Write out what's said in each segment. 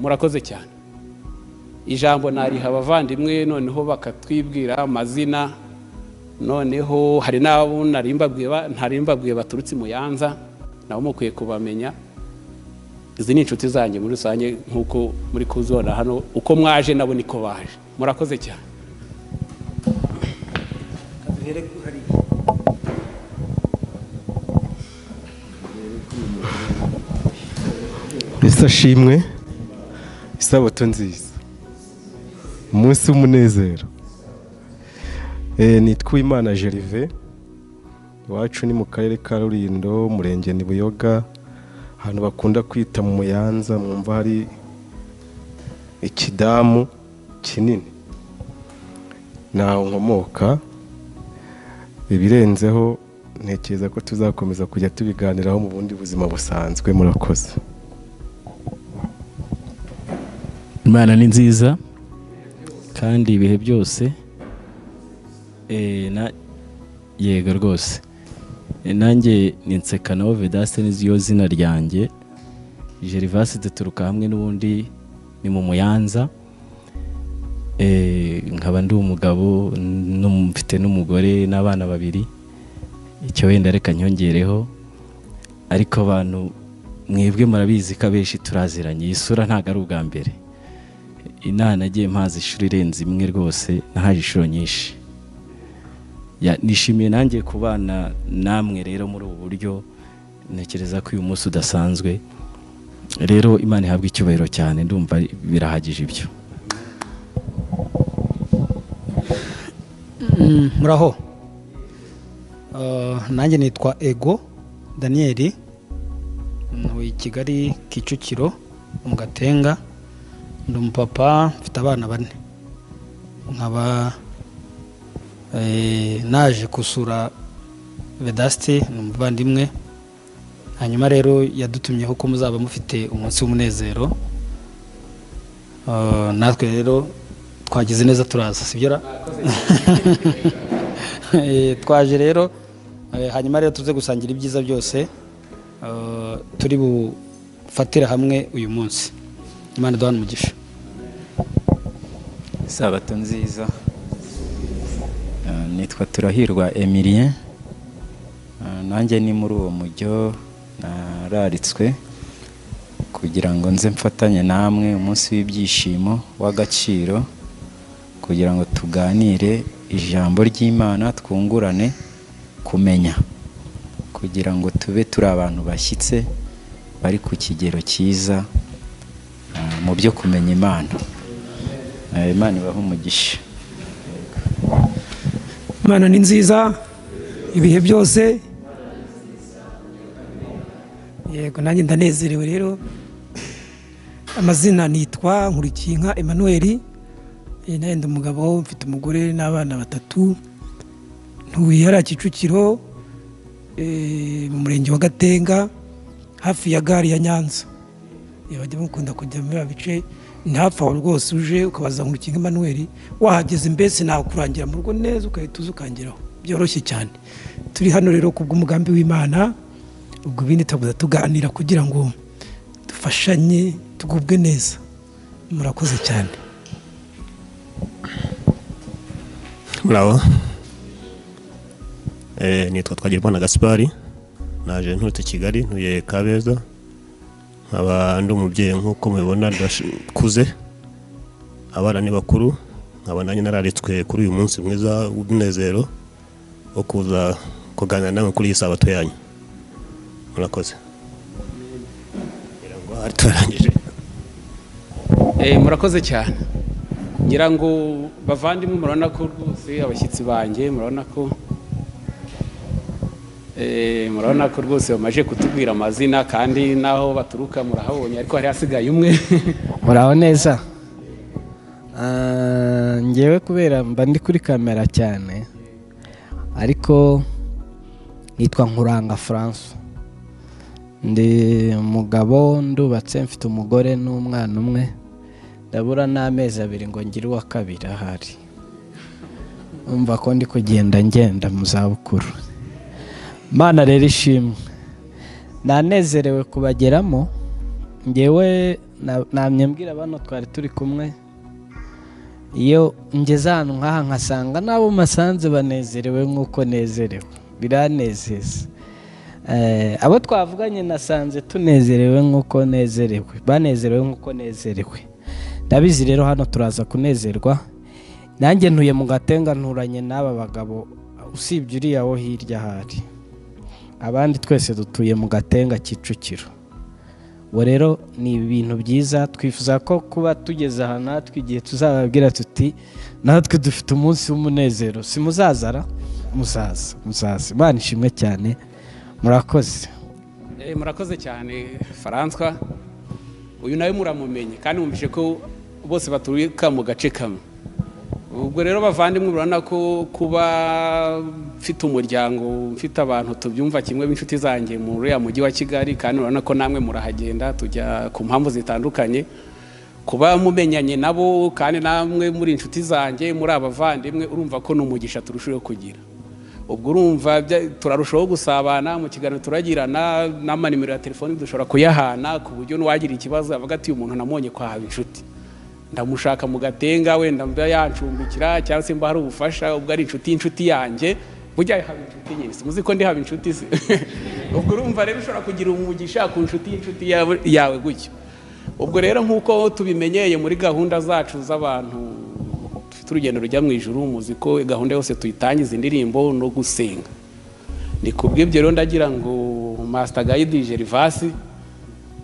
Murakoze cyane. Ijambo nariha abavandimwe, noneho bakatwibwira amazina. Noneho hari n'abo narimbabwiye baturutse mu Muyanza, nabo mukwiye kubamenya. Izi ni inshuti zanjye muri rusange nk'uko muri kuzona hano, uko mwaje nabo niko baje. Murakoze cyane. Yesu ashimwe. Isabato nziza, umunsi w'umunezero. Nitwa Uwimana Gervais, iwacu ni mu karere ka Rulindo, umurenge ni Buyoga, ahantu bakunda kwita mu Muyanza. Mwumva hari ikidamu kinini, naho nkomoka. Ibirenzeho ntekereza ko tuzakomeza kujya tubiganiraho mu bundi buzima busanzwe. Murakoze. Imana ni nziza kandi ibihe byose. Yego rwose, nanjye ni Nsekanaho Vedaste, niyo zina ryanjye. Gervais duturuka hamwe n'ubundi ni mu Muyanza. Nkaba ndi umugabo, mfite n'umugore n'abana babiri. Icyo wenda reka nyongereho, ariko abantu mwebwe murabizi ko abenshi turaziranye. Iyi sura ntabwo ari ubwa mbere. Inaha nagiye mpaza ishuri irenze imwe rwose, nahaje inshuro nyinshi. Nishimiye nanjye kubana namwe rero muri ubu buryo. Ntekereza ko uyu munsi udasanzwe. Rero Imana ihabwe icyubahiro cyane, ndumva birahagije ibyo. Muraho. Nanjye nitwa Ego Daniel, ntuye i Kigali Kicukiro mu Gatenga. Ndi umupapa, mfite abana bane. Nkaba naje gusura Vedaste, ni umuvandimwe. Hanyuma rero yadutumyeho ko muzaba mufite umunsi w'umunezero. Natwe rero twagize neza turaza, sibyo ra? Twaje rero, hanyuma rero tuze gusangira ibyiza byose turi bufatira hamwe uyu munsi. Imana iduhane umugisha. Isabato nziza. Nitwa Turahirwa Emilien, nanjye ni muri uwo mujyo nararitswe kugira ngo nze mfatanye namwe umunsi w'ibyishimo w'agaciro, kugira ngo tuganire ijambo ry'Imana, twungurane kumenya, kugira ngo tube turi abantu bashyitse bari ku kigero cyiza mu byo kumenya Imana. Imana ibahe umugisha. Imana ni nziza ibihe byose. Yego, nanjye ndanezerewe rero. Amazina nitwa Nkurikiyinka Emmanuel, naye ndi umugabo, mfite umugore n'abana batatu. Ntuye hariya Kicukiro, mu murenge wa Gatenga, hafi ya gare ya Nyanza. Bajya mukunda kujya muri bice, ni hafi aho rwose. Uje ukabaza Nkurikiyinka Emmanuel, wahageze mbese nakurangira mu rugo neza, ukahita uza ukangeraho byoroshye cyane. Turi hano rero kubw'umugambi w'Imana, ubwo ibindi tuzakomeza tuganira kugira ngo dufashanye tugubwe neza. Murakoze cyane. Muraho. Nitwa Twagirimana Gaspari, naje nturutse Kigali, ntuye Kabeza. Nkaba ndi umubyeyi nk'uko mubibona, ndakuze, abana ni bakuru. Nkaba nanjye nararitswe kuri uyu munsi mwiza w'umunezero wo kuza kuganira namwe kuri iyi sabato yanyu. Murakoze. Ngira ngo hari turangije. Murakoze cyane. Ngira ngo bavandimwe, murabona ko rwose abashyitsi banjye, murabona ko rwose bamaze kutubwira amazina, kandi naho baturuka murahabonye, ariko hari hasigaye umwe. Muraho neza. Ngewe kubera mba ndi kuri kamera cyane, ariko nitwa Nkuranga François, ndi umugabo, ndubatse, mfite umugore n'umwana umwe. Ndabura n'amezi abiri ngo ngire uwa kabiri ahari. Umva ko ndi kugenda ngenda mu zabukuru. Mana rero ishimwe, nanezerewe kubageramo. Ngewe Namye mbwira bano twari turi kumwe, iyo ngeze ahantu nk'aha nkasanga n'abo masanze banezerewe nk'uko nezerewe, biranezeza. Abo twavuganye nasanze tunezerewe nk'uko nezerewe, banezerewe nk'uko nezerewe. Ndabizi rero hano turaza kunezerwa. Nanjye ntuye mu Gatenga, nturanye n'aba bagabo, usibye uriya wo hirya hari abandi twese dutuye mu Gatenga Kicukiro. Ubu rero ni ibintu byiza, twifuza ko kuba tugeze aha natwe igihe tuzababwira tuti natwe dufite umunsi w'umunezero. Si muzazara? Muzaza, muzaza. Imana ishimwe cyane, murakoze. Murakoze cyane François. Uyu nawe muramumenye kandi mwumvise ko bose baturuka mu gace kamwe. Ubwo rero bavandimwe, murabona ko kuba mfite umuryango, mfite abantu tubyumva kimwe b'inshuti zanjye muri uriya mujyi wa Kigali, kandi urabona ko namwe murahagenda tujya ku mpamvu zitandukanye, kuba mumenyanye nabo kandi namwe muri inshuti zanjye, muri abavandimwe, urumva ko n'umugisha turushaho kugira. Ubwo urumva turarushaho gusabana mu kiganiro turagirana, n'amanimero ya telefoni dushobora kuyahana, ku buryo n'uwagira ikibazo avuga ati uyu muntu namubonye kwa Habinshuti, ndamushaka mu Gatenga, wenda mba yancumbikira cyangwa se mba hari ubufasha, ubwo ari inshuti y'inshuti yanjye, burya Habinshuti nyine muzi ko ndi Habinshuti se. Ubwo urumva rero ushobora kugira umugisha ku nshuti y'inshuti yawe gutyo. Ubwo rero nk'uko tubimenyeye muri gahunda zacu z'abantu dufite urugendo rujya mu ijuru, muzi ko gahunda yose tuyitangiza indirimbo no gusenga. Ni kubw'ibyo rero ndagira ngo Master Guide Gervasi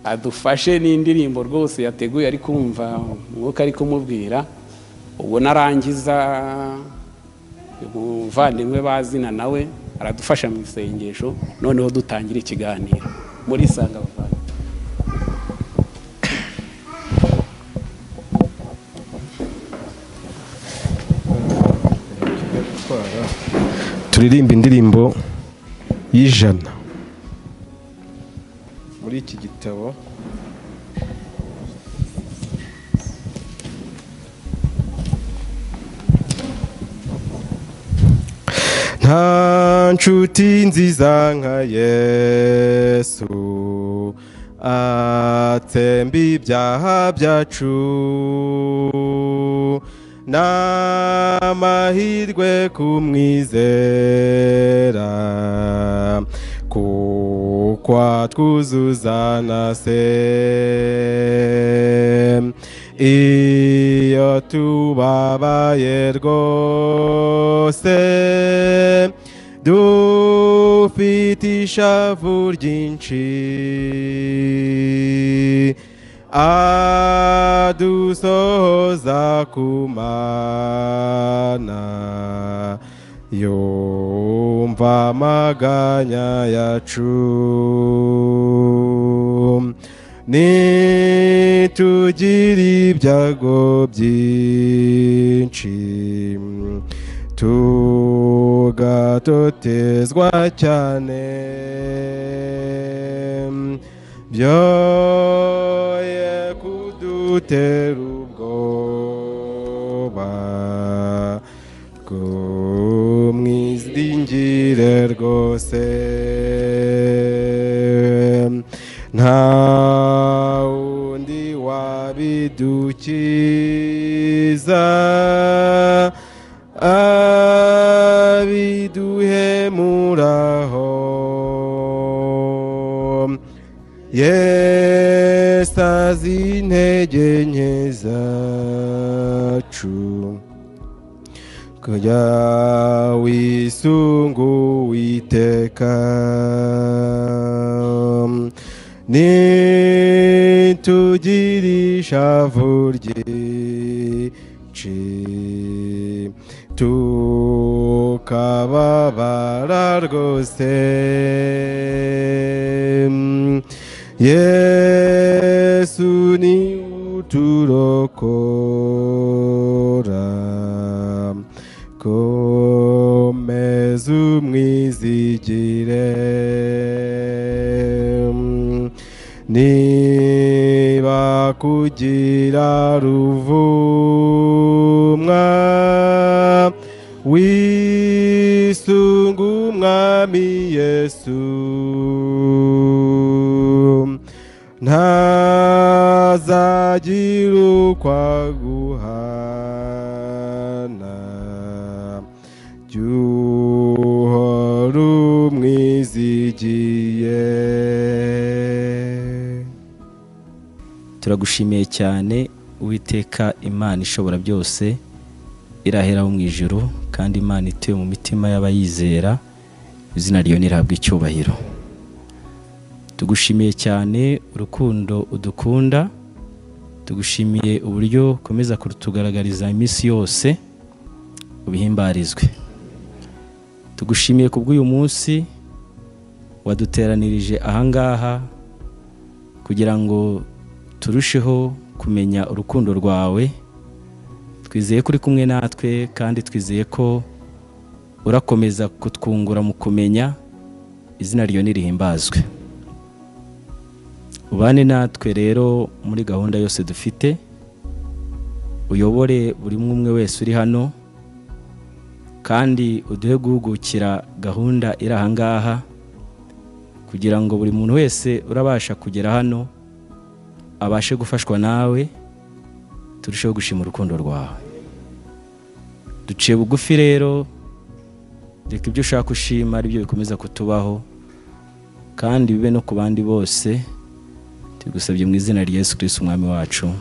adufashe n'indirimbo rwose yateguye, ari kumva umwuka ari kumubwira. Ubwo narangiza umuvandimwe bazina nawe aradufasha mu isengesho, noneho dutangira ikiganiro muri Sanga bavandimwe. Turirimba indirimbo y'ijana muri iki gitabo. Nta nshuti nziza nka Yesu atsemba ibyaha byacu, n'amahirwe kumwizera, kuko atwuzuza na se. Iyo tubabaye rwose dufite ishavu ryinshi, adusohoza ku Mana, yumva amaganya yacu. Nitugira ibyago byinshi tugatotezwa cyane, byoye kudutera ubwoba, kumwiringire rwose. Nta wundi wabidukiza abiduhemuraho, Yesu azi intege nke zacu, kujya wisunga Uwiteka. Nitugira ishavu ryinshi tukababara rwose, Yesu ni uturokora, komeza umwizigire. Niba kugira ruvumwa wisunga Umwami Yesu, Turagushimiye cyane Uwiteka Imana ishobora byose, irahera mu ijuru kandi Imana ituye mu mitima y'abayizera, izina ryawe nirihabwe icyubahiro. Tugushimiye cyane urukundo udukunda, tugushimiye uburyo ukomeza kutugaragariza iminsi yose, ubihimbarizwe. Tugushimiye kubw'uyu munsi waduteranirije ahangaha kugira ngo turusheho kumenya urukundo rwawe. Twizeye ko uri kumwe natwe kandi twizeye ko urakomeza kutwungura mu kumenya, izina ryawe nirihimbazwe. Ubane natwe rero muri gahunda yose dufite, uyobore buri umwe wese uri hano, kandi uduhe guhugukira gahunda iri ahangaha kugira ngo buri muntu wese urabasha kugera hano abashe gufashwa nawe, turusheho gushima urukundo rwawe. Duciye bugufi rero, reka ibyo ushaka ushima ari byo bikomeza kutubaho, kandi bibe no ku bandi bose. Tugusabye mu izina rya Yesu Kristo umwami wacu,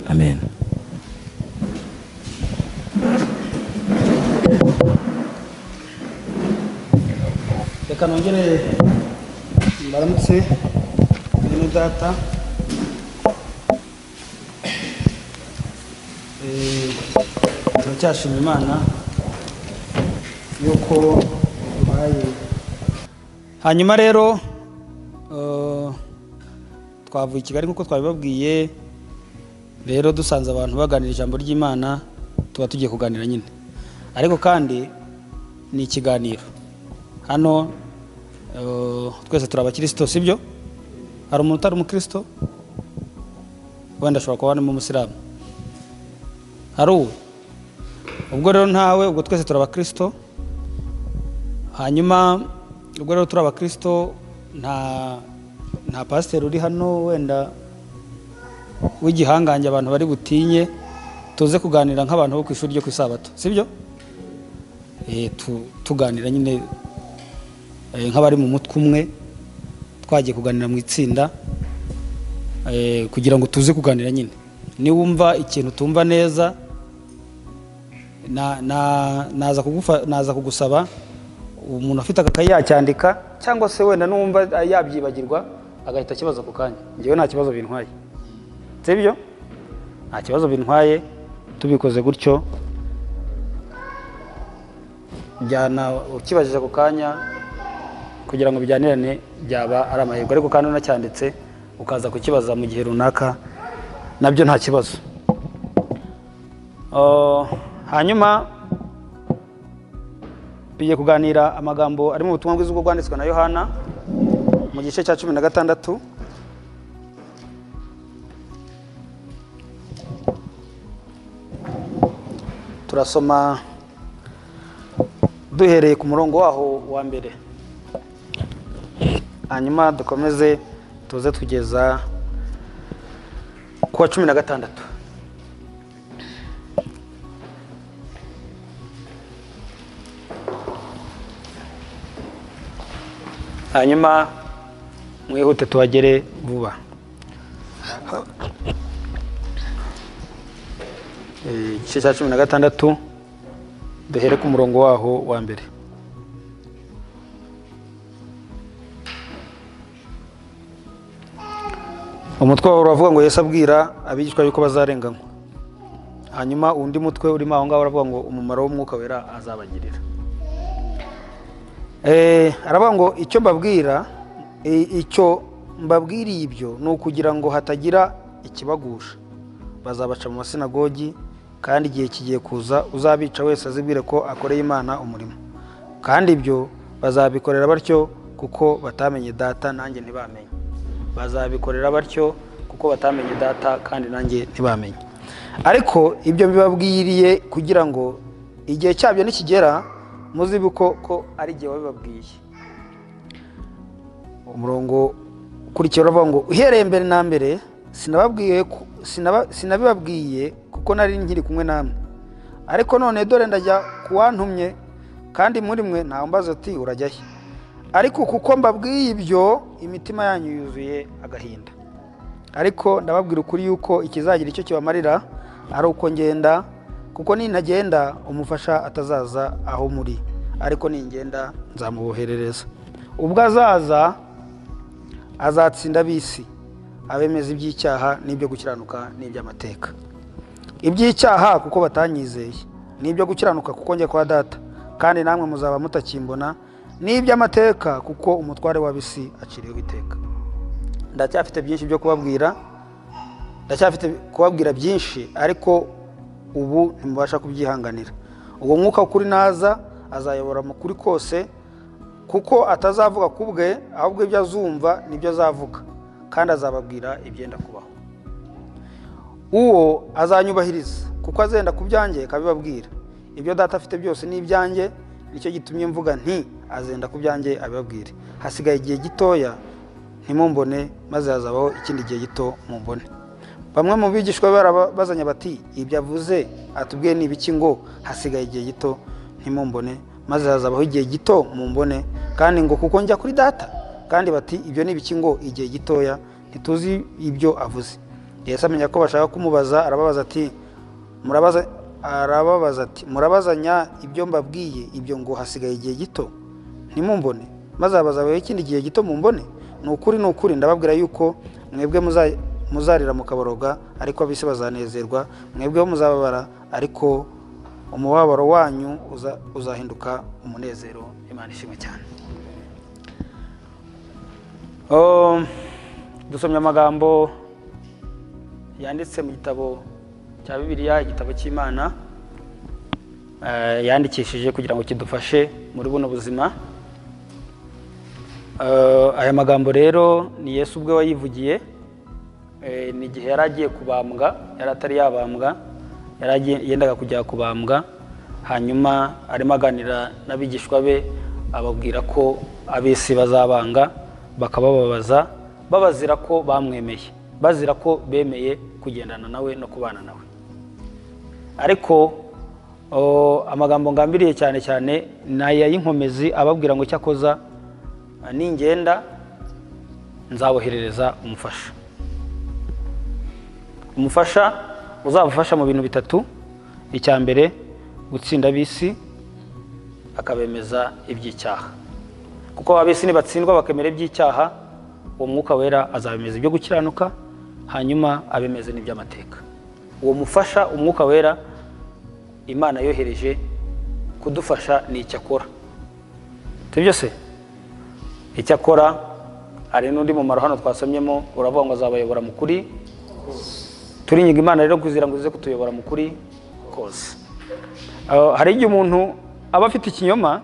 amen. Reka nongere mbaramutse bene data. Turacyashima Imana yuko duhaye. Hanyuma rero twavuye i Kigali nk'uko twabibabwiye, rero dusanze abantu baganira ijambo ry'Imana, tuba tugiye kuganira nyine, ariko kandi ni ikiganiro hano. Twese turi abakristo, sibyo? Hari umuntu utari umukristo? Wenda ashobora kuba ari umusilamu. Hari uwo? Ubwo rero ntawe, ubwo twese turi abakristo. Hanyuma ubwo rero turi abakristo, nta pasiteri uri hano wenda w'igihangange abantu bari butinye, tuze kuganira nk'abantu bo ku ishuri ryo ku Isabato, sibyo? Tuganira nyine nk'abari mu mutwe umwe, twagiye kuganira mu itsinda kugira ngo tuze kuganira nyine. Niwumva ikintu tumva neza, naza kugusaba umuntu afite agakayi yacyandika, cyangwa se wenda numva yabyibagirwa agahita akibaza ku kanya. Njyewe nta kibazo bintwaye, sibyo? Nta kibazo bintwaye, tubikoze gutyo byana ukibajije ku kanya kugira ngo bijyanirane, byaba ari amahirwe. Ariko kandi unacyanditse ukaza kukibaza mu gihe runaka, nabyo nta kibazo. Hanyuma tugiye kuganira amagambo ari mu butumwa bwiza bwanditswe na Yohana mu gice cya 16. Turasoma duhereye ku murongo waho wa mbere, hanyuma dukomeze tuze tugeza ku wa 16. Hanyuma mwihute tuhagere vuba. Igice cya 16 duhere ku murongo waho wa mbere. Umutwe uravuga ngo Yesu abwira abigishwa yuko bazarenganywa. Hanyuma undi mutwe urimo aho ngaho uravuga ngo umumaro w'umwuka wera azabagirira. Aravuga ngo icyo mbabwira, icyo mbabwiriye ibyo ni ukugira ngo hatagira ikibagusha. Bazabaca mu masinagogi, kandi igihe kigiye kuza uzabica wese azibwire ko akoreye Imana umurimo. Kandi ibyo bazabikorera batyo kuko batamenye data nanjye ntibamenye. Bazabikorera batyo kuko batamenye data kandi nanjye ntibamenye. Ariko ibyo mbibabwiriye kugira ngo igihe cyabyo nikigera muzibuko ko ari igihe wabibabwiye. Umurongo ukurikiye uravuga ngo uhereye mbere na mbere sinabibabwiye kuko nari nkiri kumwe namwe, ariko none dore ndajya kuwantumye, kandi muri mwe ntawe mbaza ati urajya he. Ariko kuko mbabwiye ibyo, imitima yanyu yuzuye agahinda. Ariko ndababwira ukuri yuko ikizagira icyo kibamarira ari uko ngenda, kuko nintagenda umufasha atazaza aho muri, ariko ningenda nzamuboherereza. Ubwo azaza azatsinda ab'isi, abemeza iby'icyaha n'ibyo gukiranuka n'iby'amateka. Iby'icyaha kuko batanyizeye, n'ibyo gukiranuka kuko njya kwa Data, kandi namwe muzaba mutakimbona, n'iby'amateka kuko umutware w'ab'isi aciriweho iteka. Ndacyafite byinshi byo kubabwira, ndacyafite kubabwira byinshi, ariko ubu ntimubasha kubyihanganira. Uwo mwuka w'ukuri naza azayobora mu kuri kose, kuko atazavuga ku bwe, ahubwo ibyo azumva nibyo azavuga, kandi azababwira ibyenda kubaho. Uwo azanyubahiriza, kuko azenda ku byanjye akabibabwira. Ibyo Data afite byose ni ibyanjye, nicyo gitumye mvuga nti azenda ku byanjye abibabwire. Hasigaye igihe gitoya ntimumbone, maze hazabaho ikindi gihe gito mumbone. Bamwe mu bigishwa barabazanya bati ibyo avuze atubwiye ni ibiki ngo hasigaye igihe gito ntimumbone, maze hazabaho igihe gito mumbone, kandi ngo kuko njya kuri Data? Kandi bati ibyo ni ibiki ngo igihe gitoya, ntituzi ibyo avuze. Yesu amenya ko bashaka kumubaza, arababaza ati murabazanya ibyo mbabwiye ibyo ngo hasigaye igihe gito ntimumbone, maze hazabaho ikindi gihe gito mumbone? Ni ukuri, ni ukuri ndababwira yuko mwebwe muzarira mukaboroga, ariko ab'isi bazanezerwa. Mwebwe muzababara, ariko umubabaro wanyu uzahinduka umunezero. Imana ishimwe cyane. Dusomye amagambo yanditse mu gitabo cya Bibiliya, igitabo cy'Imana yandikishije kugira ngo kidufashe muri buno buzima. Aya magambo rero ni Yesu ubwe wayivugiye. Ni igihe yari agiye kubambwa, yari atari yabambwa, yari yendaga kujya kubambwa, hanyuma arimo aganira n'abigishwa be, ababwira ko ab'isi bazabanga bakabababaza, babazira ko bamwemeye, bazira ko bemeye kugendana nawe no kubana nawe. Ariko amagambo ngambiriye cyane cyane ni aya y'inkomezi, ababwira ngo cyakoza ningenda nzaboherereza umufasha. Umufasha uzabafasha mu bintu bitatu. Icya mbere, gutsinda ab'isi akabemeza iby'icyaha, kuko ab'isi nibatsindwa bakemera iby'icyaha, uwo mwuka wera azabemeza ibyo gukiranuka, hanyuma abemeze n'iby'amateka. Uwo mufasha, umwuka wera Imana yohereje kudufasha, ni icyo akora. Sibyo se? Icyo akora hari n'undi mumaro hano twasomyemo, uravuga ngo azabayobora mu kuri. Turinyiga Imana rero kugira ngo ize kutuyobora mu kuri kose. Hari igihe umuntu aba afite ikinyoma,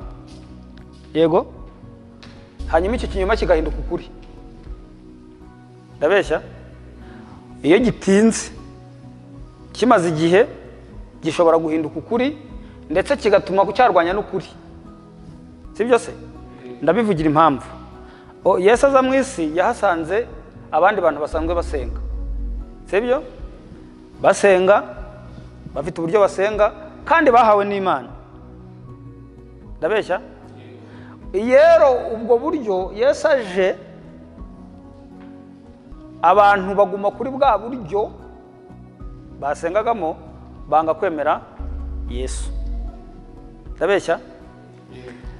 yego, hanyuma icyo kinyoma kigahinduka ukuri. Ndabeshya? Iyo gitinze kimaze igihe gishobora guhinduka ukuri, ndetse kigatuma kucyarwanya n'ukuri. Sibyo se? Ndabivugira impamvu. Yesu aza mu isi yahasanze abandi bantu basanzwe basenga. Sibyo? Basenga, bafite uburyo basenga, kandi bahawe n'Imana. Ndabeshya? Yero ubwo buryo Yesu aje, abantu baguma kuri bwa buryo basengagamo, banga kwemera Yesu. Ndabeshya?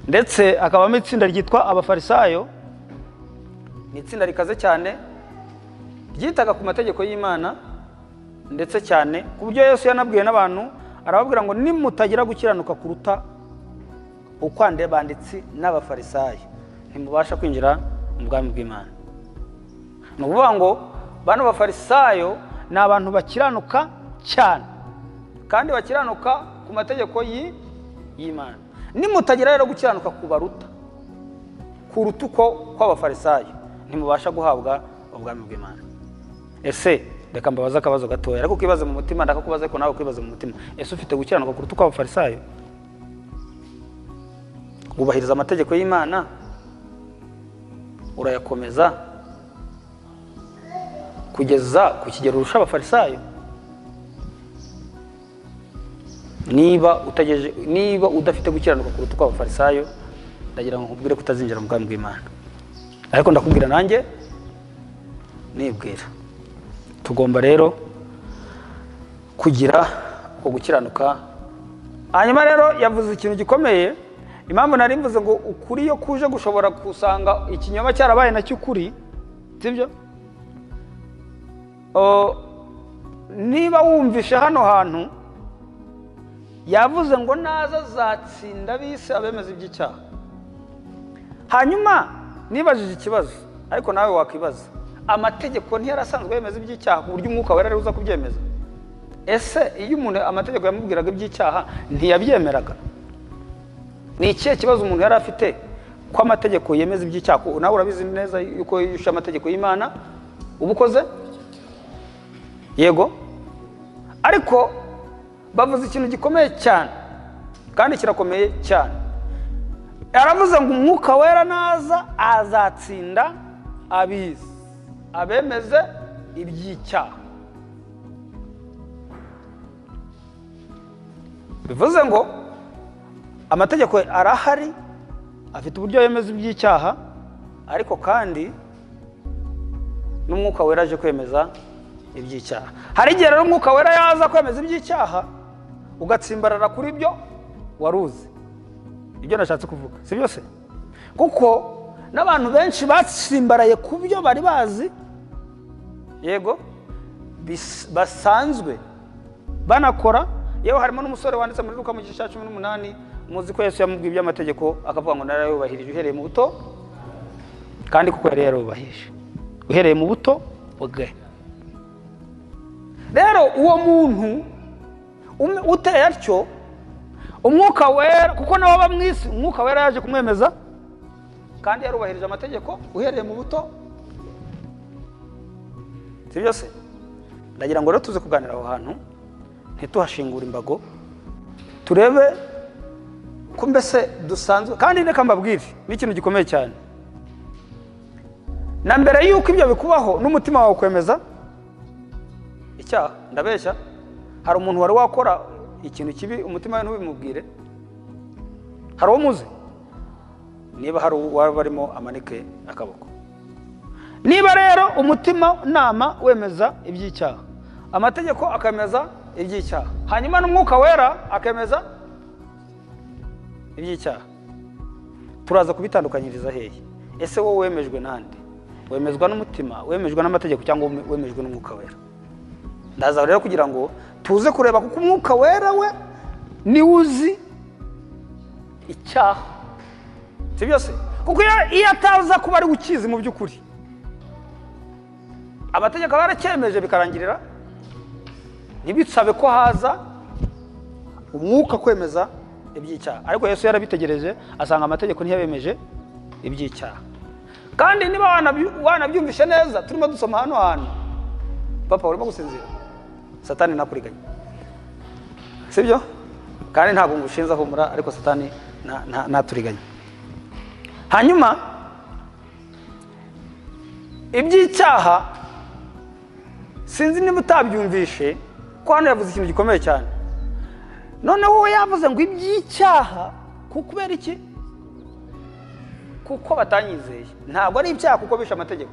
Ndetse akabamo itsinda ryitwa Abafarisayo, ni itsinda rikaze cyane ryitaga ku mategeko y'Imana, ndetse cyane ku buryo Yesu yanabwiye n'abantu, arababwira ngo nimutagira gukiranuka kuruta ukwande banditsi n'Abafarisayo, ntimubasha kwinjira mu bwami bw'Imana. Ni ukuvuga ngo bano Bafarisayo ni abantu bakiranuka cyane, kandi bakiranuka ku mategeko y'Imana. Nimutagira rero gukiranuka kubaruta kuruta uko kw'Abafarisayo, ntimubasha guhabwa ubwami bw'Imana. Ese reka mbabaze akabazo gatoya, ariko ukibaze mu mutima, ndakakubaza ariko nawe ukibaze mu mutima. Ese ufite gukiranuka kuruta uko kw'Abafarisayo? Wubahiriza amategeko y'Imana? Urayakomeza kugeza ku kigero urusha Abafarisayo? Niba utageje, niba udafite gukiranuka kuruta uko Abafarisayo, ndagira ngo nkubwire ko utazinjira mu bwami bw'Imana. Ariko ndakubwira nanjye nibwira. Tugomba rero kugira uko gukiranuka. Hanyuma rero yavuze ikintu gikomeye. Impamvu nari mvuze ngo ukuri yo kuje gushobora kusanga ikinyoma cyarabaye nacyo ukuri, sibyo? Niba wumvishe hano hantu yavuze ngo naza azatsinda bise abemeza iby'icyaha. Hanyuma nibajije ikibazo, ariko nawe wakwibaza, amategeko ntiyarasanzwe yemeza iby'icyaha ku buryo umwuka wera uza kubyemeza? Ese iyo umuntu amategeko yamubwiraga iby'icyaha ntiyabyemeraga? Ni ikihe kibazo umuntu yari afite ko amategeko yemeza iby'icyaha? Nawe urabizi neza yuko yishe amategeko y'Imana uba ukoze? Yego. Ariko bavuze ikintu gikomeye cyane, kandi kirakomeye cyane. Yaravuze ngo umwuka wera naza azatsinda abizi, abemeze iby'icyaha. Bivuze ngo amategeko arahari, afite uburyo yemeza iby'icyaha, ariko kandi n'umwuka wera aje kwemeza iby'icyaha. Hari igihe rero umwuka wera yaza kwemeza iby'icyaha ugatsimbarara kuri byo waruzi. Ibyo nashatse kuvuga si byose, kuko n'abantu benshi batsimbaraye ku byo bari bazi, yego, basanzwe banakora. Yewe harimo n'umusore wanditse muri Luka mu gice cya 18, muzi ko Yesu yamubwiye iby'amategeko akavuga ngo narayubahirije uhereye mu buto, kandi kuko yari yarubahirije uhereye mu buto bwe. Rero uwo muntu uteye atyo, umwuka wera, kuko nawe aba mu isi, umwuka wera yaje kumwemeza kandi yarubahirije amategeko uhereye mu buto. Si byose? Ndagira ngo rero tuze kuganira aho hantu, ntituhashingura imbago, turebe ko mbese dusanzwe. Kandi reka mbabwire n'ikintu gikomeye cyane, na mbere yuko ibyo bikubaho n'umutima wawe kwemeza icyaha. Ndabeshya? Hari umuntu wari wakora ikintu kibi umutima we ntubimubwire? Hari uwo muzi? Niba hari uwaba arimo amanike akaboko. Niba rero umutima nama wemeza iby'icyaha, amategeko akemeza iby'icyaha, hanyuma n'umwuka wera akemeza iby'icyaha, turaza kubitandukanyiriza hehe? Ese wowe wemejwe nande? Wemezwa n'umutima, wemejwe n'amategeko, cyangwa wemejwe n'umwuka wera? Ndaza rero kugira ngo tuze kureba, kuko umwuka wera we ni uzi icyaha, si byose? Kuko iyo ataza kuba ari ukizi mu by'ukuri, amategeko aba yaracyemeje bikarangirira, ntibitsabe ko haza umwuka kwemeza iby'icyaha. Ariko Yesu yarabitegereje asanga amategeko ntiyabemeje iby'icyaha. Kandi niba wanabyumvishe neza, turimo dusoma hano hantu, papa urimo gusinzira, Satani nakuriganya, sibyo? Kandi ntabwo ngushinza humura, ariko Satani naturiganya. Hanyuma iby'icyaha, sinzi niba utabyumvishe ko hano yavuze ikintu gikomeye cyane. Noneho wowe yavuze ngo iby'icyaha kubera iki? Kuko batanyizeye. Ntabwo ari ibyaha kuko bishe amategeko.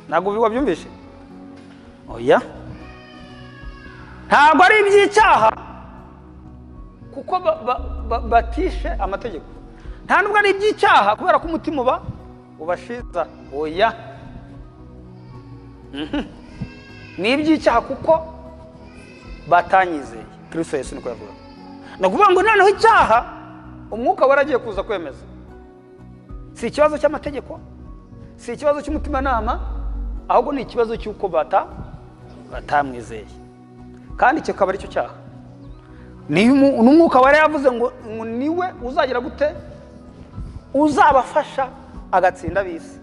Ntabwo wabyumvishe? Oya, ntabwo ari iby'icyaha kuko batishe amategeko. Nta nubwo ari iby'icyaha kubera ko umutima uba ubashiza. Oya, ni iby'icyaha kuko batanyizeye. Kristo Yesu niko yavuga. Ni ukuvuga ngo noneho icyaha umwuka waragiye kuza kwemeza. Si ikibazo cy'amategeko, si ikibazo cy'umutimanama, ahubwo ni ikibazo cy'uko batamwizeye. Kandi icyo kaba ari cyo cyaha. N'umwuka wera yavuze ngo niwe uzagira gute? Uzabafasha agatsinda ab'isi.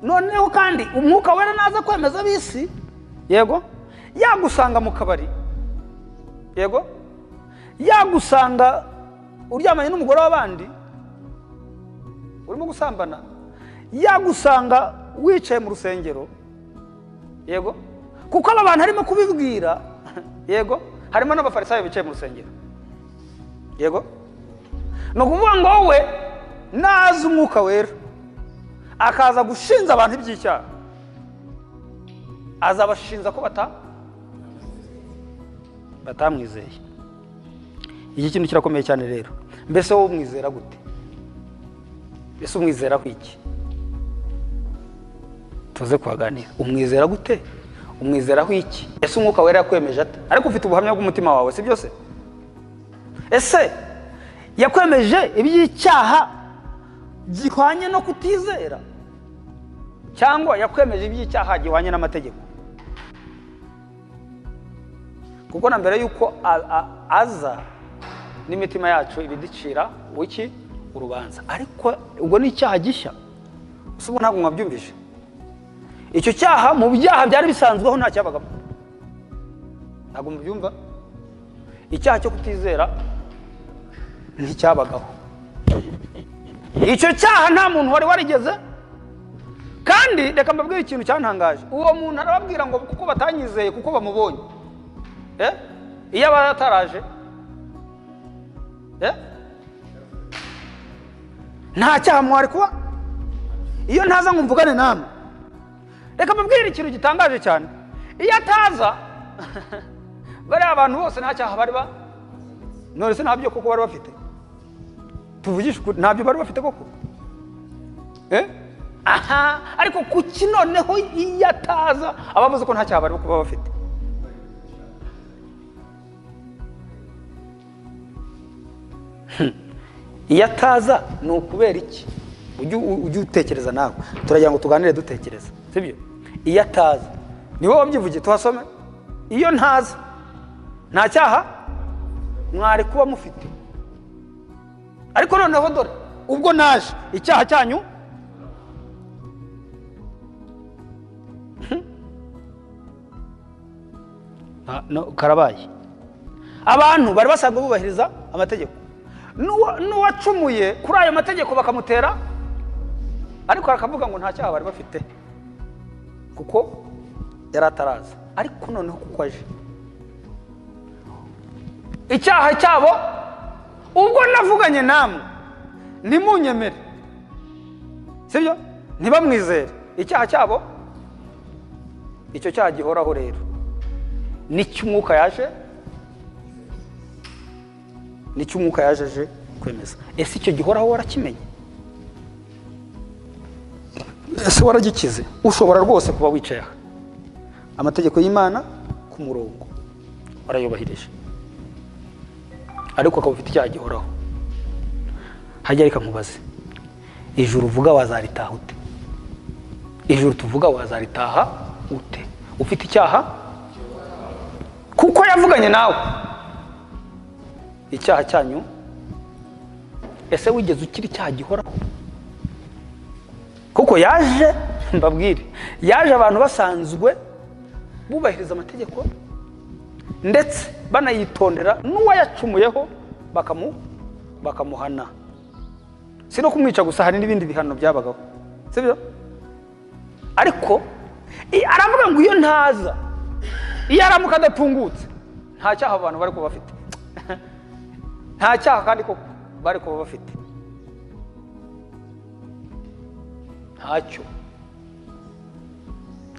Noneho kandi umwuka wera naza kwemeza ab'isi, yego, yagusanga mu kabari, yego, yagusanga uryamanye n'umugore w'abandi urimo gusambana, yagusanga wicaye mu rusengero, yego, kuko aba bantu harimo kubibwira, yego, harimo n'abafarisayo bicaye mu rusengero, yego. Ni ukuvuga ngo wowe naza umwuka wera Akaza gushinza abantu iby'icyaha, azabashinza ko batamwizeye. Iki kintu kirakomeye cyane rero. Mbese wowe umwizera gute? Mbese umwizera iki? Tuze kuhaganira. Umwizera gute? Umwizeraho iki? Ese umwuka wera yakwemeje ate? Ariko ufite ubuhamya bw'umutima wawe, si byose? Ese yakwemeje iby'icyaha gihwanye no kutizera, cyangwa yakwemeje iby'icyaha gihwanye n'amategeko? Kuko na mbere yuko aza n'imitima yacu ibidicira wiki urubanza. Ariko ubwo ni icyaha gishya. Ubu ntabwo mwabyumvise. Icyo cyaha mu byaha byari bisanzweho nta cyabagamo. Ntabwo mubyumva? Icyaha cyo kutizera nticyabagaho. Icyo cyaha nta muntu wari warigeze. Kandi reka mbabwire ikintu cyantangaje. Uwo muntu arababwira ngo kuko batanyizeye kuko bamubonye. Iyo aba ataraje, nta cyaha mwari kuba. Iyo ntaza ngo mvugane namwe. Reka mbabwire ikintu gitangaje cyane. Iyo ataza bariya abantu bose nta cyaha bari ba, none se ntabyo koko bari bafite? Tuvugishe ukuri, ntabyo bari bafite koko? Aha, ariko kuki noneho iyo ataza abavuze ko nta cyaha bari kuba bafite? Iyo ataza ni ukubera iki? Ujye utekereza nawe. Turagira ngo tuganire dutekereza, sibyo? Iyo ataza ni wowe wabyivugiye, tuhasome. Iyo ntaza nta cyaha mwari kuba mufite. Ariko noneho dore ubwo naje icyaha cyanyu no karabaye. Abantu bari basanzwe bubahiriza amategeko, n'uwacumuye kuri ayo mategeko bakamutera, ariko akavuga ngo nta cyaha bari bafite kuko yari ataraza. Ariko noneho kuko aje icyaha cyabo, ubwo navuganye namwe ntimunyemere, sibyo? Ntibamwizere, icyaha cyabo, icyo cyaha gihoraho rero nicyo umwuka yaje, nicyo umwuka yaje kwemeza. Ese icyo gihoraho warakimenye? Ese waragikize? Ushobora rwose kuba wicaye aha, amategeko y'Imana ku murongo warayubahirije, ariko akaba ufite icyaha gihoraho. Hajya reka nkubaze, ijuru uvuga wazaritaha ute? Ijuru tuvuga wazaritaha ute ufite icyaha? Kuko yavuganye nawe icyaha cyanyu. Ese wigeze ukira icyaha gihoraho? Kuko yaje, mbabwire, yaje abantu basanzwe bubahiriza amategeko ndetse banayitondera, n'uwayacumuyeho bakamuhana. Si no kumwica gusa, hari n'ibindi bihano byabagaho, sibyo? Ariko aravuga ngo iyo ntaza, iyo aramuka adatungutse, nta cyaha abantu bari kuba bafite. Nta cyaha kandi koko bari kuba bafite, ntacyo.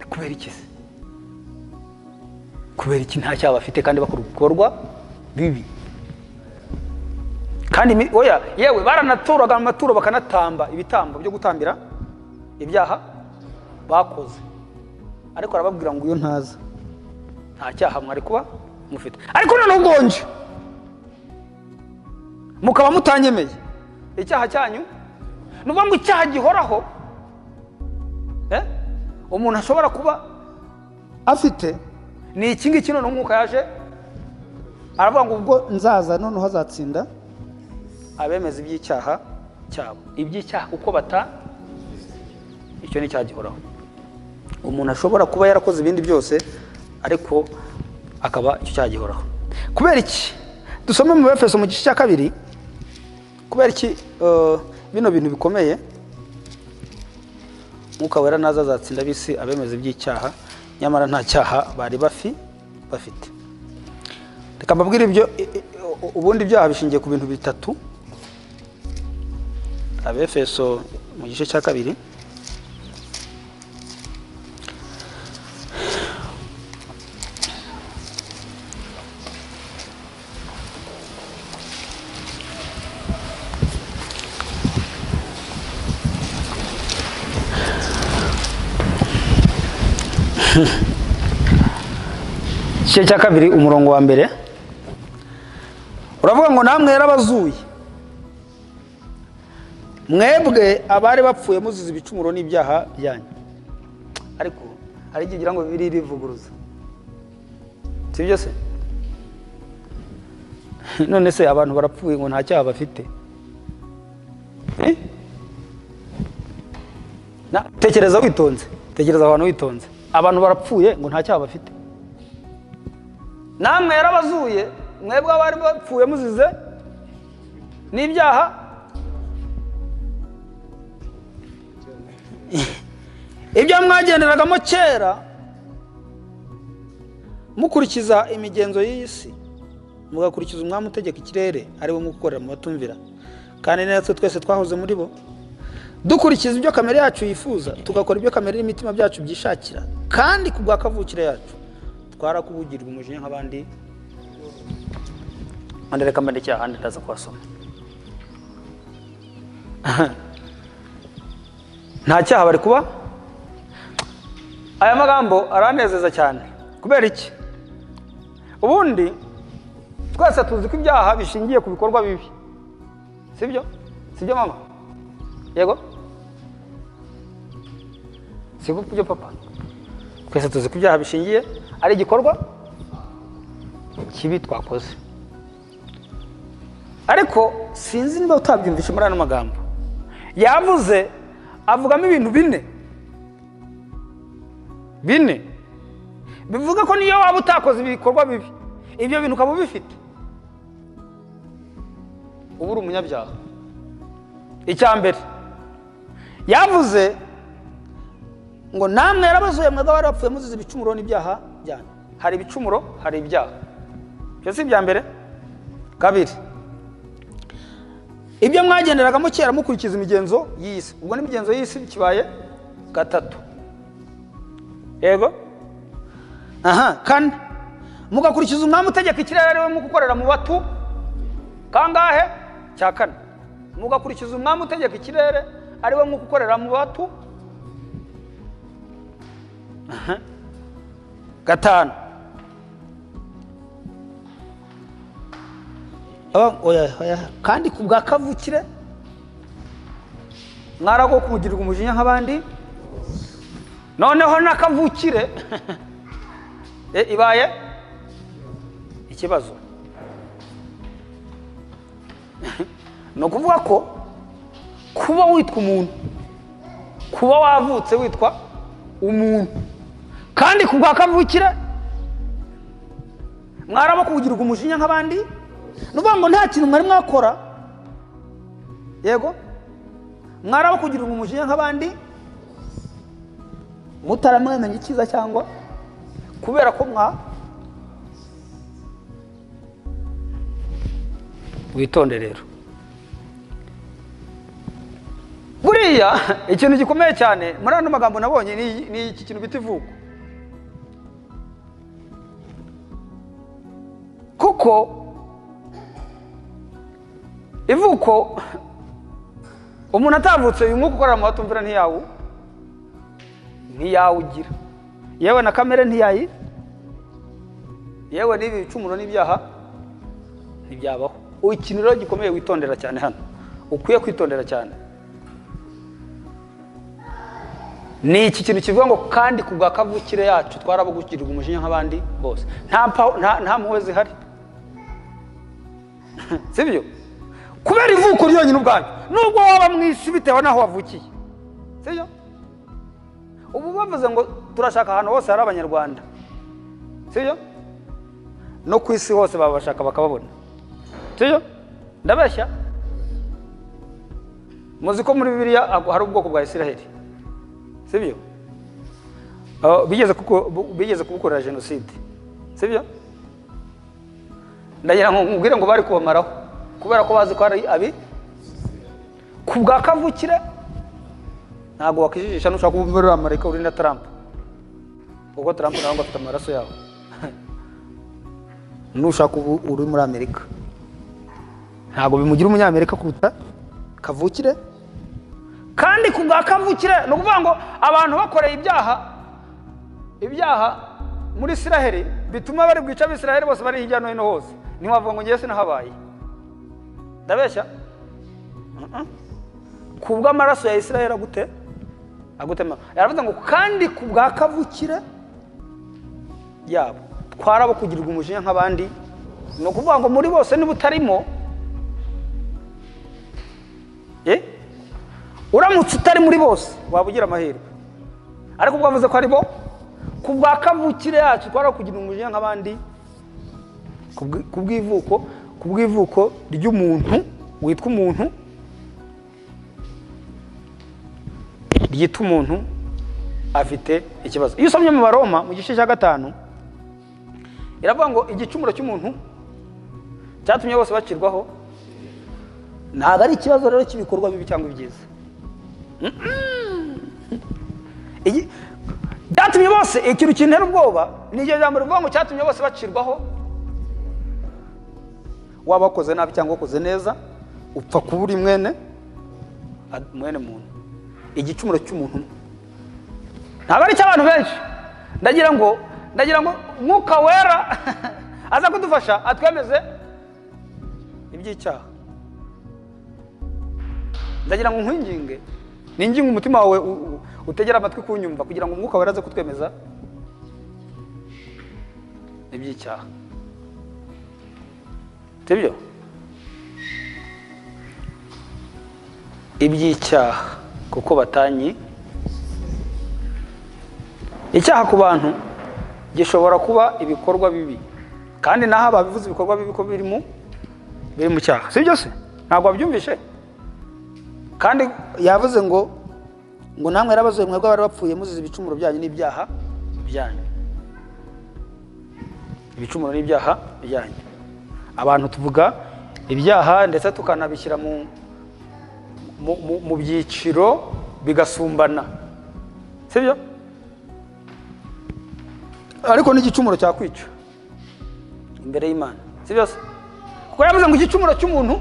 Kubera iki se? Kubera iki nta cyaha bafite kandi bakora ibikorwa bibi? Kandi oya, yewe baranaturaga amaturo, bakanatamba ibitambo byo gutambira ibyaha bakoze. Ariko arababwira ngo iyo ntaza nta cyaha mwari kuba mufite. Ariko none ugonje mukaba mutanyemeye icyaha cyanyu, nuvuga ngo icyaha gihoraho umuntu ashobora kuba afite ni iki ngiki. None umwuka yaje aravuga ngo ubwo nzaza noneho azatsinda abemeza iby'icyaha cyabo. Iby'icyaha kuko bata, icyo ni icyaha gihoraho. Umuntu ashobora kuba yarakoze ibindi byose, ariko akaba icyo cyaha gihoraho. Kubera iki? Dusome mu Efeso mu gice cya 2. Kubera iki bino bintu bikomeye? Mwuka wera naza azatsinda ab'isi abemeza iby'icyaha, nyamara nta cyaha bari bafite. Reka mbabwire ibyo. Ubundi ibyaha bishingiye ku bintu bitatu. Abefeso mu gice cya 2. Igice cya 2 umurongo wa 1 uravuga ngo namwe yarabazuye mwebwe abari bapfuye muzize ibicumuro n'ibyaha byanyu. Ariko hari igihe ugira ngo bibiri rivuguruza, sibyo se? None se abantu barapfuye ngo nta cyaha bafite? Na tekereza witonze, tekereza abantu witonze, abantu barapfuye ngo nta cyaha bafite. Namwe yarabazuye mwebwe abari bapfuye muzize n'ibyaha. Ibyo mwagenderagamo kera mukurikiza imigenzo y'iyi si, mugakurikiza umwami utegeka ikirere ari we mukorera mu batumvira, kandi natwe twese twahoze muri bo dukurikiza ibyo kamere yacu yifuza, tugakora ibyo kamere n'imitima byacu byishakira, kandi ku bwa kavukire yacu twarakubugirwa umujinya nk'abandi. Andereka mbandikira ahandi ndaza kuhasoma. Nta cyaha bari kuba. Aya magambo aranezeza cyane. Kubera iki? Ubundi twese tuzi ko ibyaha bishingiye ku bikorwa bibi, sibyo? Sibyo mama? Yego? Sibyo papa? Twese tuzi ko ibyaha bishingiye ari igikorwa kibi twakoze. Ariko sinzi niba utabyumvishe muri ano magambo yavuze, avugamo ibintu bine bine bivuga ko niyo waba utakoze ibikorwa bibi, ibyo bintu ukaba ubifite, uba uri umunyabyaha. Icya mbere yavuze ngo namwe yarabazuye mwebwe abari bapfuye muzize ibicumuro n'ibyaha byanyu. Hari ibicumuro, hari ibyaha. Ibyo si ibya mbere. Kabiri, ibyo mwagenderagamo kera mukurikiza imigenzo y'isi. Ubwo n'imigenzo y'isi kibaye 3. Yego? Aha, kane, mugakurikiza umwami utegeka ikirere ari we mugukorera mu batu. Kangahe? Cya 4, mugakurikiza umwami utegeka ikirere ari we mugukorera mu batu. Aha. 5, oya, kandi ku bwa kavukire mwarago kugirirwa umujinya nk'abandi. Noneho nakavukire ibaye ikibazo. No kuvuga ko kuba witwa umuntu, kuba wavutse witwa umuntu, kandi ku bwa kavukire mwarabo kugirirwa umujinya nk'abandi. Nuvuga ngo nta kintu mwari mwakora, yego, mwarabo kugirirwa umujinya nk'abandi mutaramwemenya icyiza cyangwa kubera ko mwa witonde. Rero buriya ikintu gikomeye cyane muri ano magambo nabonye ni iki kintu bita ivuko. Kuko ivuko umuntu atavutse uyu mwuka ukorera mu batumvira ntiyawugira, yewe na kamere ntiyayi, yewe n'ibi bicumuro n'ibyaha ntibyabaho. Ikintu rero gikomeye witondera cyane hano, ukwiye kwitondera cyane, ni iki kintu kivuga ngo kandi ku bwa kavukire yacu twarabugukirirwa umujinya nk'abandi bose. Nta mpuhwe zihari, sibyo? Kubera ivuko ryonyine ubwanyu, nubwo waba mu isi bitewe n'aho wavukiye, sibyo? Ubu bavuze ngo turashaka ahantu hose hari abanyarwanda, sibyo? No ku isi hose babashaka bakababona, sibyo? Ndabeshya? Muzi ko muri Bibiliya hari ubwoko bwa Isiraheli, sibyo? Bigeze kubukorera jenoside, sibyo? Ndagira ngo nkubwire ngo bari kubamaraho kubera ko bazi ko ari abi ku bwa kavukire. Ntabwo wakijijisha nushaka kuba muri Amerika uri na Trump, kuko Trump nawe ngo afite amaraso yawe. Nushaka ubu uri muri Amerika ntabwo bimugira umunyamerika kuruta kavukire. Kandi ku bwa kavukire ni ukuvuga ngo abantu bakoreye ibyaha Ibyaha muri Isiraheli bituma bari bwica abisiraheli bose bari hirya no hino hose, ntiwavuga ngo ngiye sinahabaye. Ndabeshya? Ku bw'amaraso ya Isiraheli agute agutema. Yaravuze ngo kandi ku bwa kavukire yabo twarabo kugirirwa umujinya nk'abandi. Ni ukuvuga ngo muri bose niba utarimo, uramutse utari muri bose waba ugira amahirwe. Ariko ubwo avuze ko ari bo ku bwa kavukire yacu twarabo kugirirwa umujinya nk'abandi, ku bw'ivuko ry'umuntu witwa umuntu, ryitwa umuntu afite ikibazo. Iyo usomye mu Baroma mu gice cya 5 iravuga ngo igicumuro cy'umuntu cyatumye bose bacirwaho. Ntabwo ari ikibazo rero cy'ibikorwa bibi cyangwa ibyiza. Byatumye bose, ikintu kintera ubwoba ni iryo jambo rivuga ngo cyatumye bose bacirwaho. Waba wakoze nabi cyangwa wakoze neza, upfa kuba uri mwene muntu. Igicumuro cy'umuntu ntabwo ari icy'abantu benshi. Ndagira ngo Mwuka Wera aza kudufasha atwemeze iby'icyaha. Ndagira ngo nkwinginge, ninginge umutima wawe utegera amatwi kunyumva, kugira ngo Umwuka Wera aze kutwemeza iby'icyaha. Sibyo? Iby'icyaha kuko batanyi. Icyaha ku bantu gishobora kuba ibikorwa bibi, kandi naho ababivuze ibikorwa bibi ko biri mu cyaha. Sibyo se? Ntabwo wabyumvishe? Kandi yavuze ngo namwe yarabazuye mwebwe abari bapfuye muzize ibicumuro byanyu n'ibyaha byanyu. Ibicumuro n'ibyaha byanyu. Abantu tuvuga ibyaha ndetse tukanabishyira mu byiciro bigasumbana. Sibyo? Ariko n'igicumuro cyakwica imbere y'Imana. Sibyo se? Kuko yavuze ngo igicumuro cy'umuntu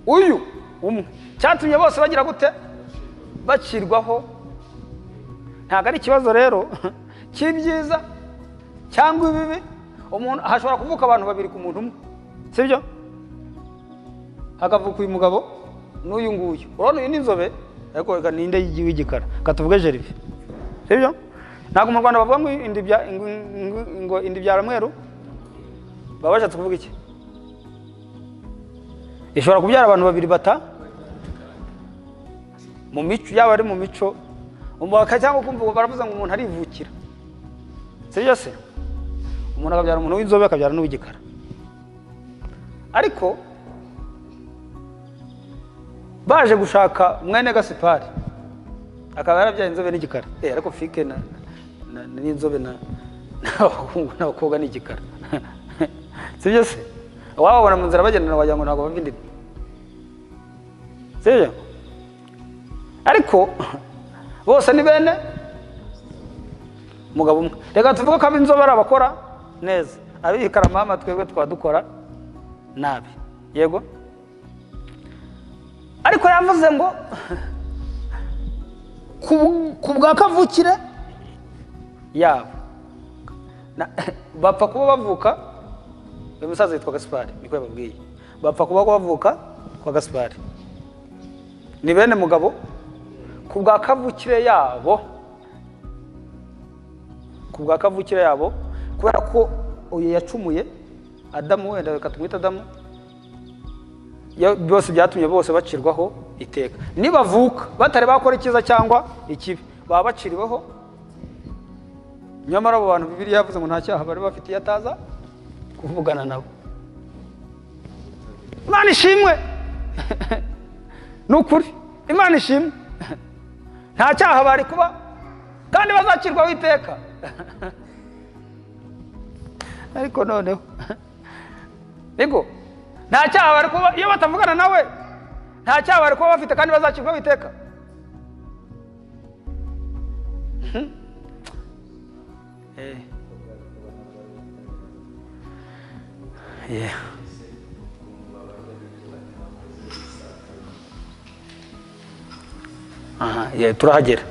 uyu umwe cyatumye bose bagira gute? Bacirwaho. Ntabwo ari ikibazo rero cy'ibyiza cyangwa ibibi. Umuntu hashobora kuvuka abantu babiri ku muntu umwe. Sibyo? Hakavuka uyu mugabo n'uyu nguyu. Urabona uyu ni inzobe, ariko reka ninde w'igikara? Katuvuge Gervais. Sibyo? Ntabwo mu Rwanda bavuga ngo indi byara mweru. Baba bashatse kuvuga iki? Ishobora kubyara abantu babiri bata mu mico, yaba ari mu mico umwaka cyangwa kumva baravuze ngo umuntu arivukira. Sibyo se? Umuntu akabyara umuntu w'inzobe akabyara n'uw'igikara. Ariko baje gushaka mwene Gasipari akaba yarabyaye inzobe n'igikara. Ariko fike na n'inzobe na n'abakobwa n'igikara. Sibyo se? Wababona mu nzira bagendana wagira ngo ntabwo bava indimi. Sibyo? Ariko bose ni bene mugabo umwe. Reka tuvuge ko ab'inzobe ari abakora neza, ab'igikara mama twebwe twadukora nabi. Yego? Ariko yavuze ngo ku bwa kavukire yabo bapfa kuba bavuka. Uyu musaza yitwa Gaspari, niko yababwiye. Bapfa kuba bavuka kwa Gaspari, ni bene mugabo ku bwa kavukire yabo, ku bwa kavukire yabo, kubera ko uyu yacumuye Adamu, wenda reka tumwite Adamu, byose byatumye bose bacirwaho iteka. Nibavuka batari bakora icyiza cyangwa ikibi baba baciriweho. Nyamara abo bantu Bibiliya yavuze ngo nta cyaha bari bafite yataza kuvugana nabo. Imana ishimwe. Nukuri Imana ishimwe. Nta cyaha bari kuba kandi bazacirwaho iteka. Ariko noneho niko nta cyaha bari kuba iyo batavugana nawe, nta cyaha bari kuba bafite kandi bazacirwaho iteka. Yeah. Aha, yeah, turahagera.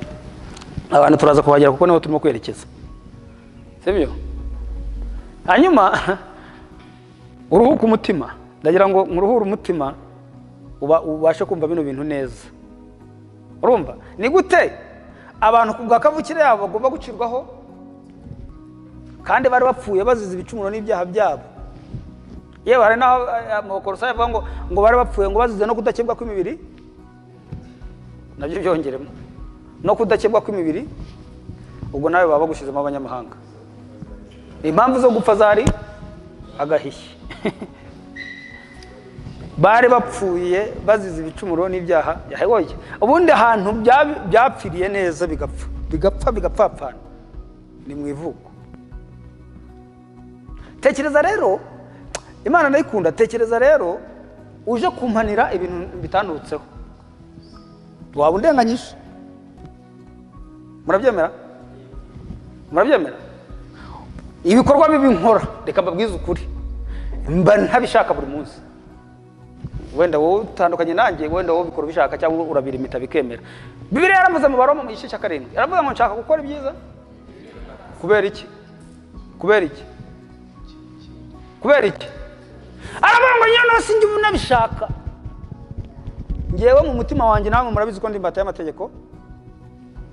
Abantu turaza kuhagera kuko niho turimo kwerekeza. Sibyo? Hanyuma uruhuka umutima, ndagira ngo nkuruhure umutima ubashe kumva bino bintu neza. Urumva ni gute abantu ku bwa kavukire yabo bagomba gucirwaho kandi bari bapfuye bazize ibicumuro n'ibyaha byabo? Yewe hari naho mu Bakolosayi avuga ngo bari bapfuye ngo bazize no kudakebwa kw'imibiri, nabyo byongeremo no kudakebwa kw'imibiri, ubwo nawe baba bagushizemo abanyamahanga. Impamvu zo gupfa zari agahiye. Bari bapfuye bazize ibicumuro n'ibyaha. Yahegoye ubundi ahantu byapfiriye neza bigapfa bigapfa bigapfapfana ni mu ivuko. Tekereza rero, Imana ndayikunda, tekereza rero uje kumpanira ibintu bitandutseho, waba undenganyije. Murabyemera? Murabyemera? Ibikorwa bibi nkora, reka mbabwize ukuri, mba ntabishaka buri munsi. Wenda wowe utandukanye nanjye, wenda wowe ubikora ubishaka cyangwa urabirimita bikemera. Bibiliya yaravuze mu Baroma mu gice cya 7, yaravuga ngo nshaka gukora ibyiza. Kubera iki? Kubera iki? Kubera iki? Aravuga ngo nyine sinjye ubu nabishaka. Ngewe mu mutima wanjye namwe murabizi ko ndi imbata y'amategeko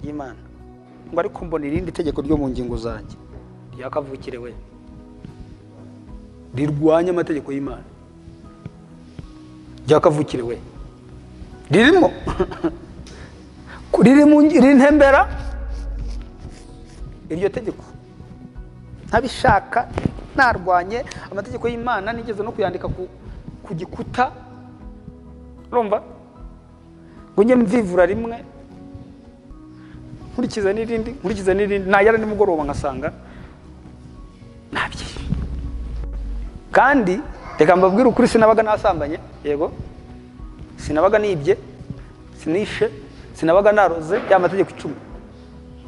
y'Imana. Ngo ariko mbona irindi tegeko ryo mu ngingo zanjye ryakavukire we rirwanya amategeko y'Imana. Ryakavukire we ririmo riri mu rintembera iryo tegeko ntabishaka, narwanye amategeko y'Imana, nigeze no kuyandika ku gikuta. Urumva ngo njye mvivura rimwe nkurikiza n'irindi, nkurikiza n'irindi, nagera nimugoroba ngasanga nabyishe. Kandi reka mbabwire ukuri, sinabaga nasambanye, yego, sinabaga nibye, sinishe, sinabaga naroze ya mategeko 10.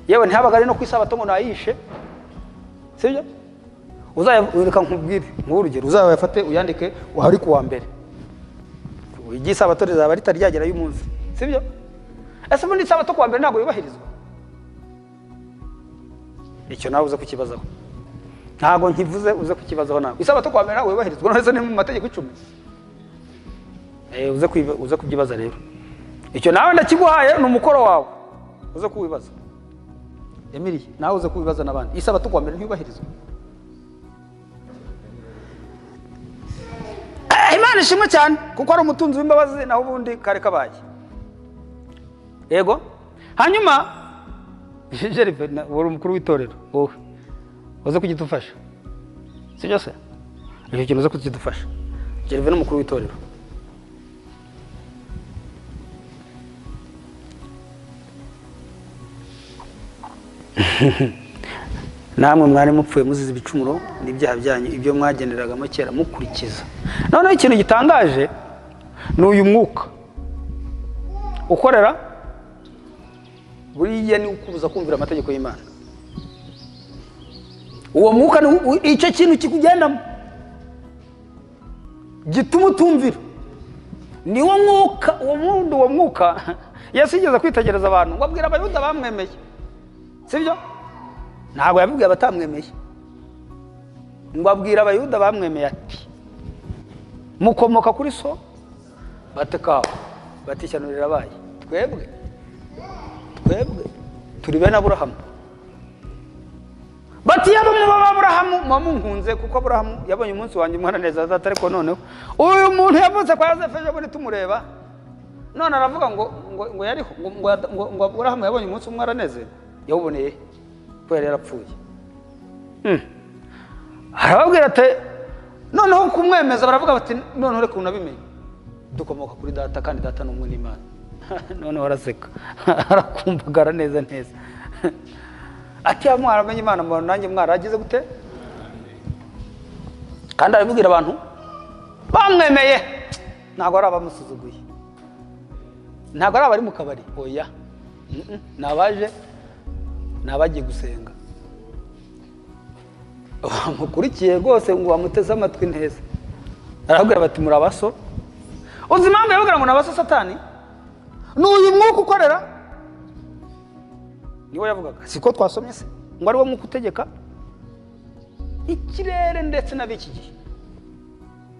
Yewe ntihabaga ari no kwisabato ngo nayishe. Sibyo? Uzayereka nkubwire nk'urugero, uzayafate uyandike wari kuwa mbere, igisabato rizaba ritaryagera y'umunsi. Sibyo? Ese ubundi isabato kuwa mbere ntabwo yubahirizwa? Icyo nawe uze kukibazaho, ntabwo nkivuze, uze kukibazaho nawe. Isabato kuwa mbere ntabwo yubahirizwa, none se ni mu mategeko 10? Uze kubyibaza rero. Icyo nawe ndakiguhaye, ni umukoro wawe, uze kuwibaza. Emily, nawe uze kubibaza n'abandi. Isabato kuwa mbere ntiyubahirizwa. Imana ishimwe cyane kuko ari umutunzi w'imbabazi, naho ubundi kare kabaye. Yego. Hanyuma Jerife, wari umukuru w'itorero, wowe uze kugidufasha. Sibyo se? Icyo kintu uze kugidufasha. Jerife ni umukuru w'itorero. Namwe mwari mupfuye muzize ibicumuro n'ibyaha byanyu, ibyo mwagenderagamo kera mukurikiza. Noneho ikintu gitangaje ni uyu mwuka ukorera buriya ni ukubuza kumvira amategeko y'Imana. Uwo mwuka ni icyo kintu kikugendamo gituma utumvira. Ni wo mwuka, uwo mundi, uwo mwuka Yesu yigeze kwitegereza abantu ngo abwira Abayuda bamwemeye. Sibyo? Ntabwo yabibwiye abatamwemeye. Ngo abwira Abayuda bamwemeye ati mukomoka kuri so batekaho bati ishyano rirabaye, twebwe turi bene Aburahamu. Bati yaba muba Aburahamu muba munkunze, kuko Aburahamu yabonye umunsi wanjye umwana neza azata, ariko noneho uyu muntu yavutse kwa Yosefu ejo bundi tumureba, none aravuga ngo yariho, ngo Aburahamu yabonye umunsi umwe aranezerwa. Yawuboneye ko yari yarapfuye. Arababwira ati noneho kumwemeza, baravuga bati noneho reka unabimenye, dukomoka kuri data kandi data ni umwe n'Imana. Noneho araseka arakumbagara neza neza ati ya mwaramenye Imana mbona nanjye mwaragize gute? Kandi arabibwira abantu bamwemeye, ntabwo ari abamusuzuguye, ntabwo ari abari mu kabari, oya, nabaje nabagiye gusenga bamukurikiye rwose ngo bamuteze amatwi neza. Arababwira bati muri abaso. Uzi impamvu yababwira ngo ni abaso? Satani ni uyu mwuka ukorera, niwe yavugaga, siko twasomye se ngo ari wo mwuka utegeka Ikirere ndetse n'ab'iki gihe.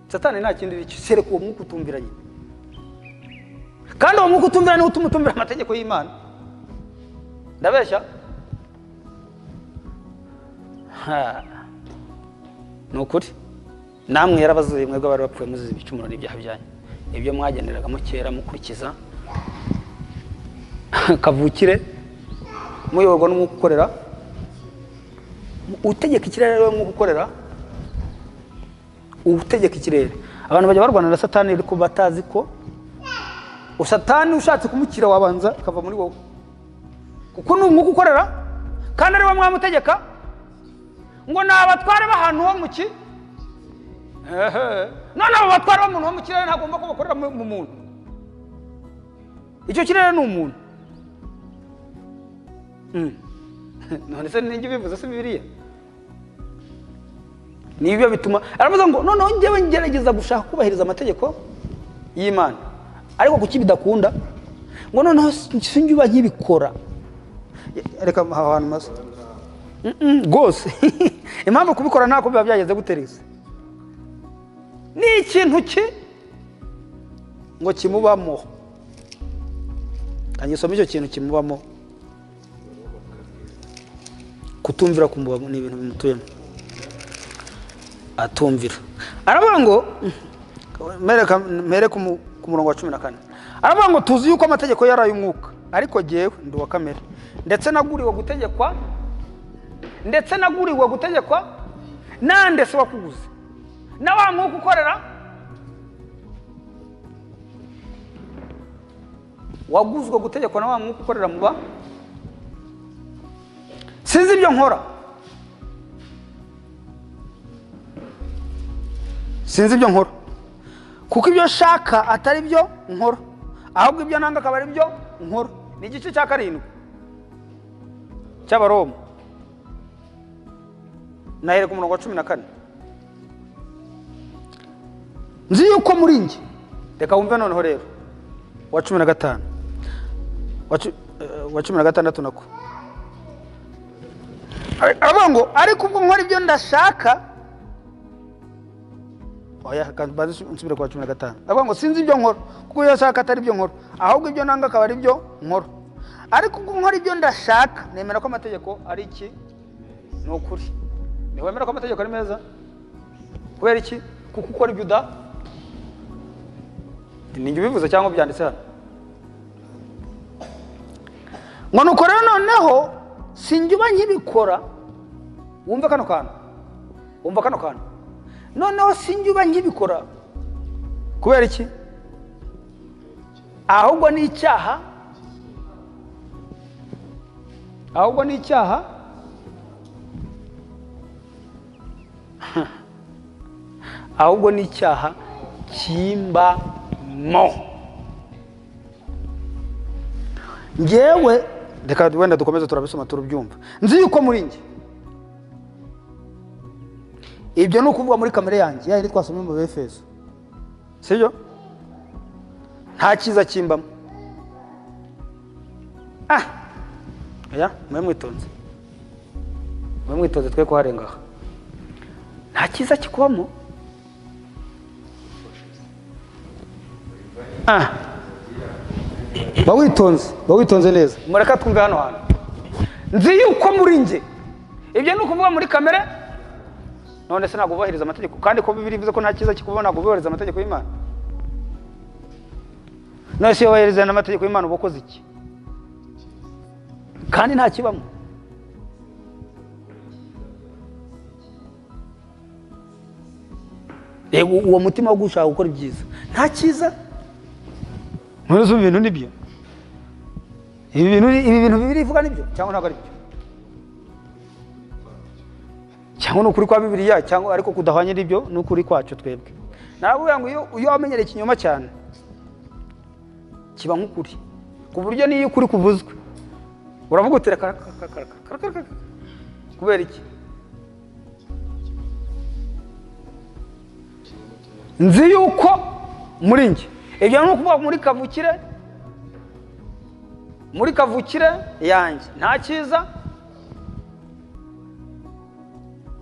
Satani nta kindi sereka uwo mwuka utumvira nyine. Kandi uwo mwuka utumvira niwo utuma utumvira amategeko y'Imana. Ndabeshya? Ni ukuri. Namwe yarabazuye mwebwe abari bapfuye muzize ibicumuro n'ibyaha byanyu. Ibyo mwagenderagamo kera mukurikiza kavukire, muyoborwa n'umwuka ukorera, utegeka ikirere rero mwuka ukorera, utegeka ikirere. Abantu bajya barwana na Satani ariko batazi ko Satani ushatse kumukira wabanza akava muri wowe, kuko ni umwuka ukorera kandi ari we mwamutegeka. Ngo ni abatware b'ahantu ho mu ki? None abo batware b'umuntu ho mu kirere ntagomba ko bakorera mu muntu. Icyo kirere ni umuntu. None se ninjye bivuze se Bibiliya? Nibyo bituma aravuga ngo noneho njyewe ngerageza gushaka kubahiriza amategeko y'Imana, ariko kuki bidakunda? Ngo noneho sinjye nkibikora. Reka ahantu maze rwose impamvu kubikora ntako biba byageze gutereza ni ikintu ki ngo kimubamo. Kangisoma icyo kintu kimubamo, kutumvira kumubamo ni ibintu bimutuyemo, atumvira. Aravuga ngo mere ku murongo wa 14, aravuga ngo tuzi yuko amategeko yari ay'umwuka, ariko jyewe ndi uwa kamere, ndetse naguriwe gutegekwa, ndetse naguriwe gutegekwa nande se wakuguze na wa mwuka ukorera waguzwe gutegekwa na wa mwuka ukorera muba. Sinzi ibyo nkora, sinzi ibyo nkora, kuko ibyo nshaka atari byo nkora, ahubwo ibyo nanga akaba ari byo nkora. Ni igice cya 7 cy'Abaroma, nahere ku murongo wa 14. Nzi yuko muri njye, reka wumve noneho rero wa 15 wa 16 nako, aravuga ngo ariko ubwo nkora ibyo ndashaka. Oya, kandi nsubire kwa 15. Aravuga ngo sinzi ibyo nkora, kuko iyo nshaka atari byo nkora, ahubwo ibyo nanga akaba ari byo nkora. Ariko ubwo nkora ibyo ndashaka, nemera ko amategeko ari iki? Ni ukuri. Ntiwemera ko amategeko ari meza? Kubera iki? Kuko ukora ibyo uda. Ninjye ubivuze cyangwa byanditse hano? Ngo nuko rero noneho sinjye uba nkibikora. Wumva kano kantu, wumva kano kantu. Noneho sinjye uba nkibikora kubera iki? Ahubwo ni icyaha, ahubwo ni icyaha ahubwo ni icyaha kimbamo. Njyewe reka wenda dukomeze turabisoma turubyumva. Nzi yuko muri njye, ibyo ni ukuvuga muri kamere yanjye yari twasomye mu Efeso, sibyo? Nta cyiza kimbamo. Oya, mwe mwitonze, mwe mwitonze twe kuharenga aha. Nta cyiza kikubamo. Ba witonze neza. Mureka twumve hano hantu. Nzi yuko muri njye, ibyo ni ukuvuga muri kamere. None se ntabwo ubahiriza amategeko, kandi ko Bibiliya ivuze ko nta cyiza kikubona, ntabwo ubahiriza amategeko y'Imana. None se iyo wubahiriza amategeko y'Imana uba ukoze iki? Kandi nta kibamo. Yego, uwo mutima wo gushaka gukora ibyiza nta cyiza. None se ibintu nibyo? Ibi bintu Bibiliya ivuga nibyo cyangwa ntabwo ari byo? Cyangwa n'ukuri kwa Bibiliya, cyangwa ariko kudahwanye n'ibyo n'ukuri kwacu twebwe. Naravuga ngo iyo wamenyereye ikinyoma cyane kiba nk'ukuri, ku buryo niyo ukuri kuvuzwe uravuga uti reka kubera iki? Nzi yuko muri njye, ibyo ni ukuvuga muri kavukire, muri kavukire yanjye nta cyiza.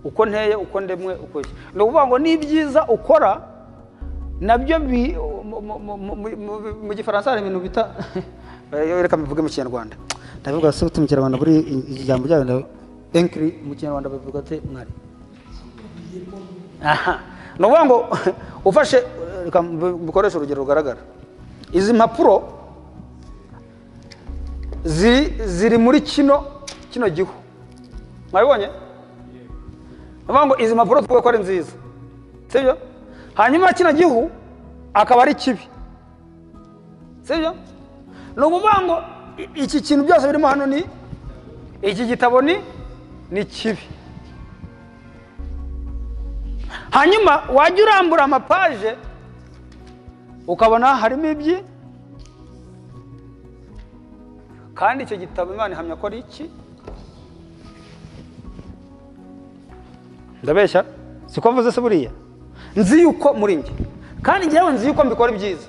Uko nteye, uko ndemwe, uko iki. Ni ukuvuga ngo n'ibyiza ukora nabyo mu Gifaransa hari ibintu bita, reka mbivuge mu Kinyarwanda, ndavuga se mu Kinyarwanda buri ijambo ryayo enkiri mu Kinyarwanda bavuga ate mwari? Aha, ni ukuvuga ngo ufashe, reka mbikoreshe urugero rugaragara. Izi mpapuro ziri muri kino gihu, mwabibonye? Ni ukuvuga ngo izi mpapuro tuvuga ko ari nziza, sibyo? Hanyuma kino gihu akaba ari kibi, sibyo? Ni ukuvuga ngo iki kintu byose birimo hano ni iki gitabo ni kibi. Hanyuma wajya urambura amapaje ukabona harimo ibyi, kandi icyo gitabo Imana ihamya ko ari iki. Ndabeshya? Siko mvuze se buriya? Nzi yuko muri njye, kandi njyewe nzi yuko mbikora ibyiza.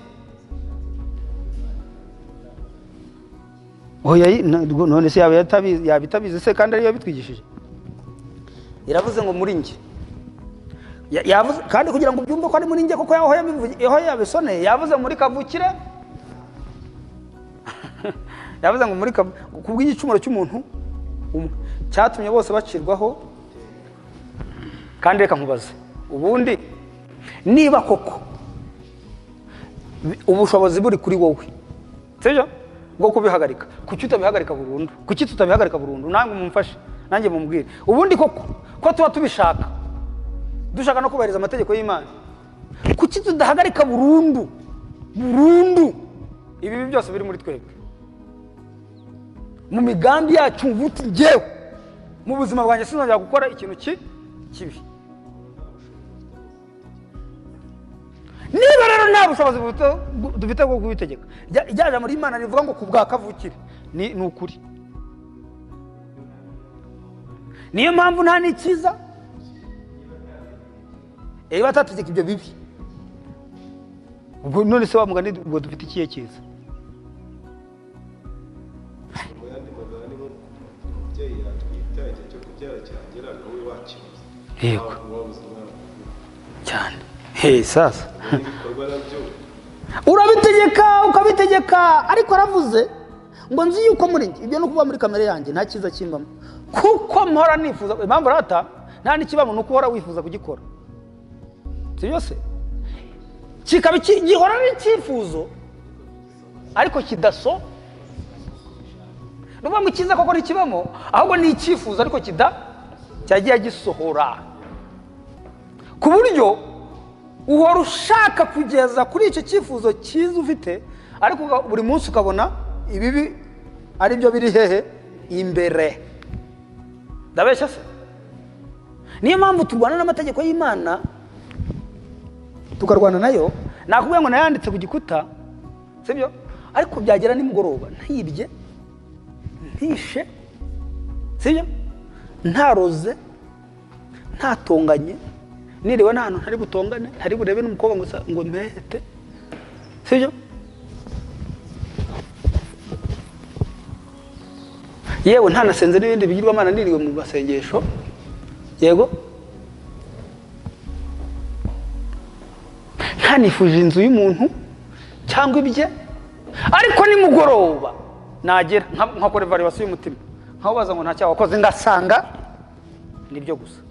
Oya, none se yabitabizi se kandi ariyo bitwigishije? Iravuze ngo muri njye. Yavuze kandi kugira ngo ubyumve ko ari muri njye koko yaho yabisoneye, yavuze muri kavukire. Yavuze ngo muri kubw'igicumuro cy'umuntu umwe cyatumye bose bacirwaho. Kandi reka nkubaze, ubundi niba koko ubushobozi buri kuri wowe, sibyo, bwo kubihagarika, kuki utabihagarika burundu? Kuki tutabihagarika burundu? Nange mumfashe, nange mumbwire. Ubundi koko ko tuba tubishaka, dushaka no kubahiriza amategeko y'Imana, kuki tudahagarika burundu burundu ibi byose biri muri twebwe mu migambi yacu? Mvuti njyewe mu buzima bwanjye sinzongera gukora ikintu kibi. Niba rero nta bushobozi dufite bwo kubitegeka, rya jambo ry'Imana rivuga ngo kubwa kavukire ni ukuri. Niyo mpamvu nta n'ikiza iyo batategeka ibyo bibi. Ubwo none se wa mugani ubwo dufite ikihe cyiza? Yego cyane. Hey, sasa urabitegeka ukabitegeka, ariko aravuze ngo nzi yuko muri njye, ibyo no kuba muri kamere yanjye nta cyiza kimbamo, kuko mpora nifuza. Impamvu rata nta n'ikibamo nuko uhora wifuza kugikora, sibyo se? Kikaba gihora ari icyifuzo ariko kidaso. Nuvuga ngo icyiza koko ntikibamo, ahubwo ni icyifuzo ariko cyagiye gisohora, ku buryo uhora ushaka kugeza kuri icyo cyifuzo cyiza ufite, ariko buri munsi ukabona ibibi ari byo biri hehe imbere. Ndabeshya se? Niyo mpamvu turwana n'amategeko y'Imana, tukarwana nayo. Nakubwiye ngo nayanditse ku gikuta, sibyo? Ariko byagera nimugoroba ntibye, ntishe, sibyo? Ntaroze, ntatonganye, niriwe nta hantu ntari butongane, ntari burebe n'umukobwa ngo mpete, sibyo? Yewe ntanasenze n'ibindi bigirwamana, niriwe mu masengesho, yego, ntanifuje inzu y'umuntu cyangwa ibye, ariko nimugoroba nagera nkakora evaluation y'umutima, nkabaza ngo nta cyaha wakoze, ngasanga nibyo gusa.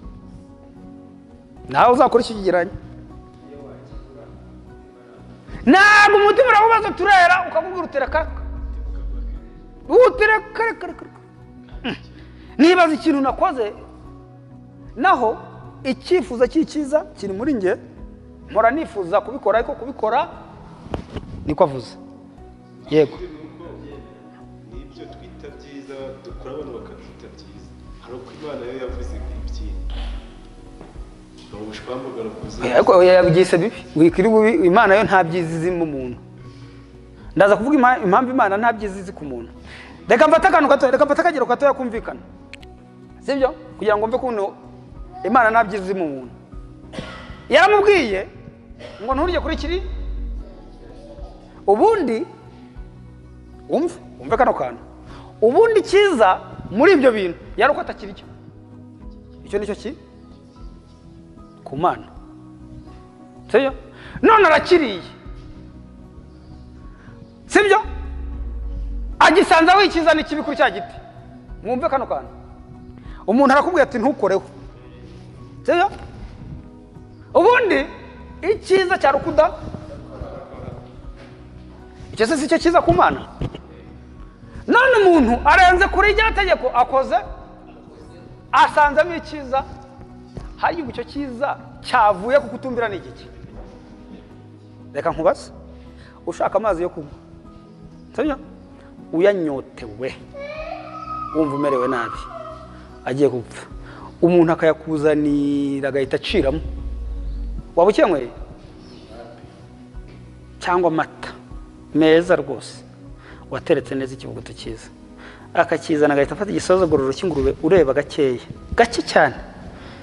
Nawe uzakora iki kigereranyo? Ntabwo umutima urakubaza turera, ukakubwira utera kaka, utera kare kare kare. Nibaza ikintu nakoze, naho icyifuzo cy'icyiza kiri muri njye, mpora nifuza kubikora, ariko kubikora niko avuze. Yego, nibyo twita byiza dukora abantu bakabyita byiza, hari uko Imana yo yavuze ibyiza. Ariko yabyise bibi, wikiri bubi. Imana yo nta byiza izi mu muntu. Ndaza kuvuga impamvu Imana nta byiza izi ku muntu. Reka mfate akantu gato, reka mfate akagero gatoya kumvikana, sibyo? Kugira ngo mve kuntu Imana nta byiza izi mu muntu. Yaramubwiye ngo nturye kuri kiri. Ubundi umve kano kantu, ubundi cyiza muri ibyo bintu yari uko atakirya. Icyo nicyo ki Ku Mana. Sibyo? None arakiriye, sibyo? Agisanze wikiza n'ikibi kuri cya giti. Mwumve kano kantu. Umuntu arakubwira ati ntukoreho, sibyo? Ubundi icyiza cya rukuda, icyo se si cyo cyiza ku Mana? None umuntu arenze kuri rya tegeko, akoze asanzemo icyiza. Hari icyo cyiza cyavuye ku kutumvira ni igiki? Reka nkubaze, ushaka amazi yo kunywa, sibyo? Uyanyotewe, wumva umerewe nabi, agiye gupfa, umuntu akayakuzanira agahita aciramo, waba ukenyweye? Cyangwa amata meza rwose wateretse neza ikivuguto cyiza, akakizana agahita afata igisogororo cy'ingurube, ureba gakeya gake cyane,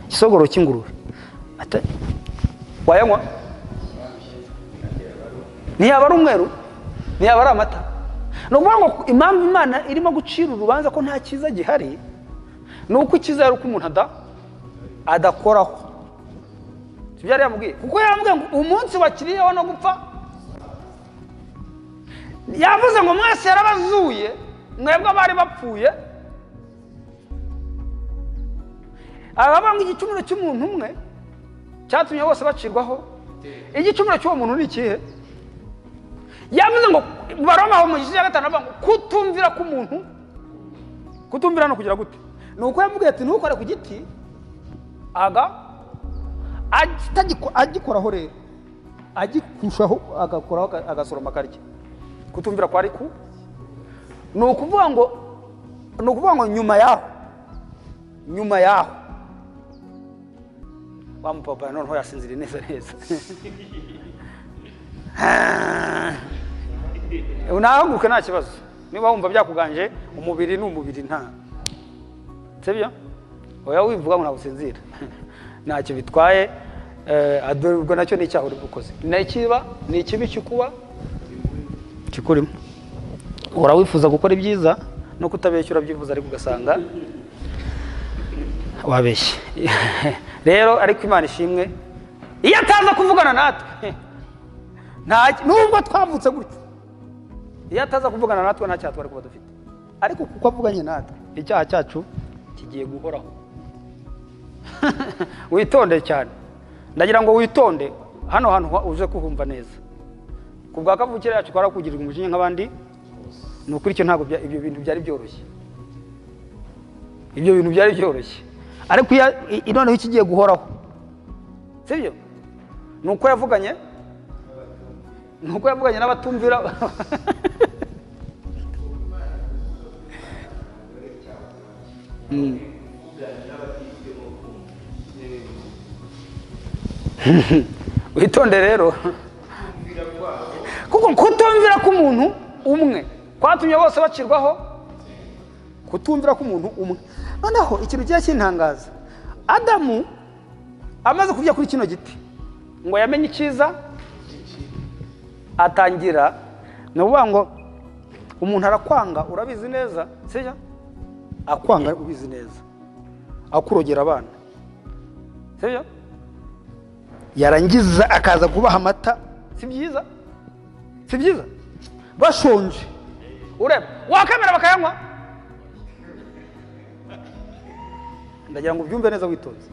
igisogororo cy'ingurube, wayanywa? Ntiyaba ari umweru, ntiyaba ari amata. Ni ukuvuga ngo impamvu Imana irimo gucira urubanza ko nta cyiza gihari, ni uko icyiza ari uko umuntu adakoraho. Sibyo yari yamubwiye? Kuko yaramubwiye ngo umunsi wakiriyeho no gupfa. Yavuze ngo mwese yarabazuye, mwebwe abari bapfuye. Aravuga ngo igicumuro cy'umuntu umwe cyatumye bose bacirwaho. Igicumuro cy'uwo muntu ni ikihe? Yavuze ngo Baroma ho mu gice cya 5 avuga ngo kutumvira k'umuntu, kutumvira no kugira gute? Ni uko yamubwiye ati ntukore ku giti, agikoraho rero, agikushaho, agakoraho, agasoroma akarya. Kutumvira kwari ku ni ukuvuga ngo nyuma yaho wa mupapa noneho yasinziriye neza neza. Unahaguruke nta kibazo, niba wumva byakuganje, umubiri ni umubiri, nta sibyo? Oya wivuga ngo ntabwo usinzira, ntacyo bitwaye. Ubwo nacyo ni icyaha uri bukoze, ni ikibi cy'ukuba kikurimo. Uhora wifuza gukora ibyiza no kutabeshya urabyifuza, ariko ugasanga wabeshye. Rero ariko Imana ishimwe, iyo ataza kuvugana natwe, nubwo twavutse gutyo, iyo ataza kuvugana natwe nta cyaha twari kuba dufite. Ariko kuko avuganye natwe, icyaha cyacu kigiye guhoraho. Witonde cyane, ndagira ngo witonde hano hantu uje kuhumva neza. Ku bwa kavukire yacu twarakugirirwa umujinya nk'abandi, ni ukuri icyo ntabwo ibyo bintu byari byoroshye. Ibyo bintu byari byoroshye, ariko noneho ikigiye guhoraho, sibyo? Ni uko yavuganye, n'abatumvira. Witonde rero, kuko kutumvira k'umuntu umwe kwatumye bose bacirwaho. Kutumvira k'umuntu umwe. Noneho ikintu kigiye kintangaza, Adamu amaze kurya kuri kino giti ngo yamenye icyiza, atangira, ni ukuvuga ngo umuntu arakwanga urabizi neza, sibyo? Akwanga ubizi neza, akurogera abana, sibyo? Yarangiza akaza kubaha amata, si byiza? Si byiza? Bashonje, ureba wakamera bakayanywa. Ndagira ngo ubyumve neza witonze.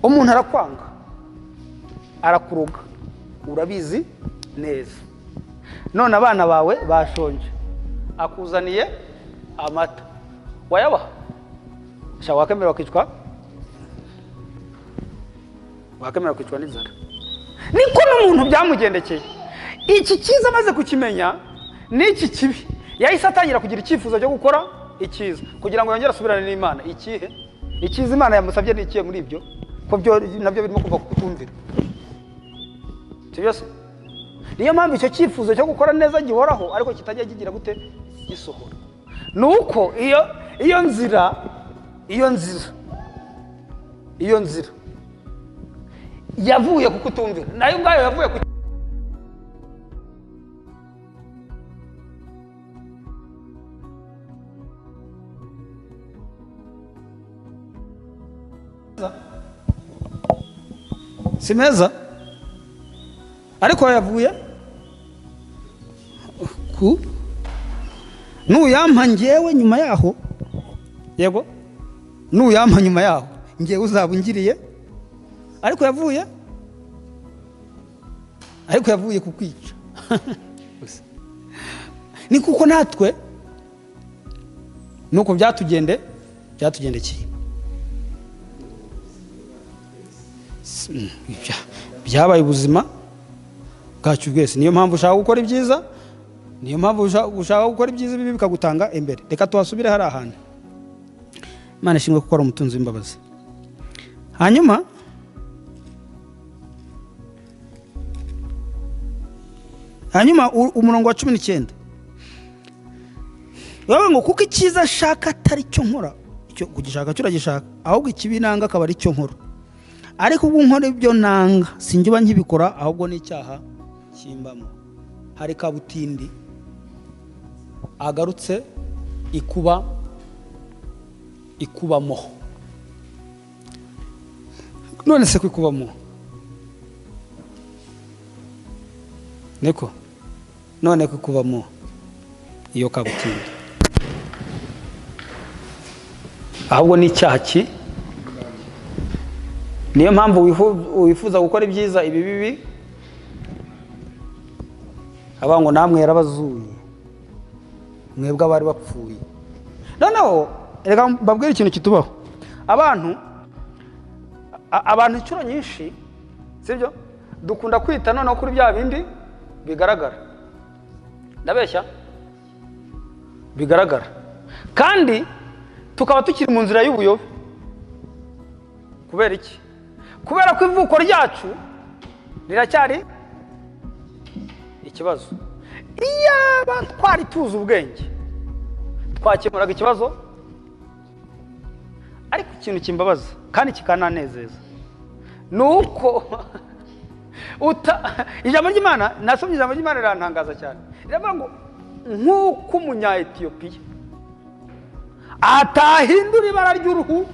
Umuntu arakwanga, arakuroga, urabizi neza, none abana bawe bashonje, akuzaniye amata, wayabaha? Sha wakemera wakicwa, n'inzara. Niko n'umuntu byamugendekeye. Iki cyiza amaze kukimenya n'iki kibi, yahise atangira kugira icyifuzo cyo gukora icyiza kugira ngo yongere asubirane n'Imana. Ikihe? Icyiza Imana yamusabye ni ikihe muri ibyo? Ko byo nabyo birimo kuva kutumvira. Sibyo se? Niyo mpamvu icyo cyifuzo cyo gukora neza gihoraho, ariko kitajya kigira gute? Gisohora. Nuko iyo nzira yavuye ku kutumvira, nayo ubwayo yavuye ku Si meza, ariko yavuye ku nuyampa ngewe nyuma yaho. Yego, nuyampa nyuma yaho ngewe uzaba ungiriye, ariko yavuye, ariko yavuye kukwica. Ni kuko natwe nuko byatugendekeye, byabaye ubuzima bwacu bwese. Niyo mpamvu ushaka gukora ibyiza, niyo mpamvu ushaka gukora ibyiza bibi bikagutanga imbere. Reka tuhasubire hari ahantu. Imana ishimwe kuko ari umutunzi w'imbabazi. Hanyuma umurongo wa 19 bavuga ngo kuko icyiza ashaka atari cyo nkora, icyo kugishaka cyo uragishaka, ahubwo ikibi nanga akaba ari cyo nkora. Ariko ubwo nkora ibyo nanga sinjye uba nkibikora, ahubwo n'icyaha kimbamo. Hari kabutindi agarutse ikuba ikubamo. None se kwikubamo niko none kwikubamo iyo kabutindi, ahubwo n'icyaha ki. Niyo mpamvu wifuza gukora ibyiza ibi bibi abango namwe yarabazuye mwebwe abari bapfuye. Noneho reka mbabwire ikintu kitubaho. Abantu inshuro nyinshi, sibyo, dukunda kwita noneho kuri bya bindi bigaragara. Ndabeshya? Bigaragara, kandi tukaba tukiri mu nzira y'ubuyobe. Kubera iki? Kubera ko ivuko ryacu riracyari ikibazo. Iyaba twari tuzi ubwenge twakemuraga ikibazo. Ariko ikintu kimbabaza kandi kikananezeza nuko ijambo ry'Imana, nasomye ijambo ry'Imana rirantangaza cyane. Riravuga ngo nk'uko umunya Etiyopiya atahindura ibara ry'uruhu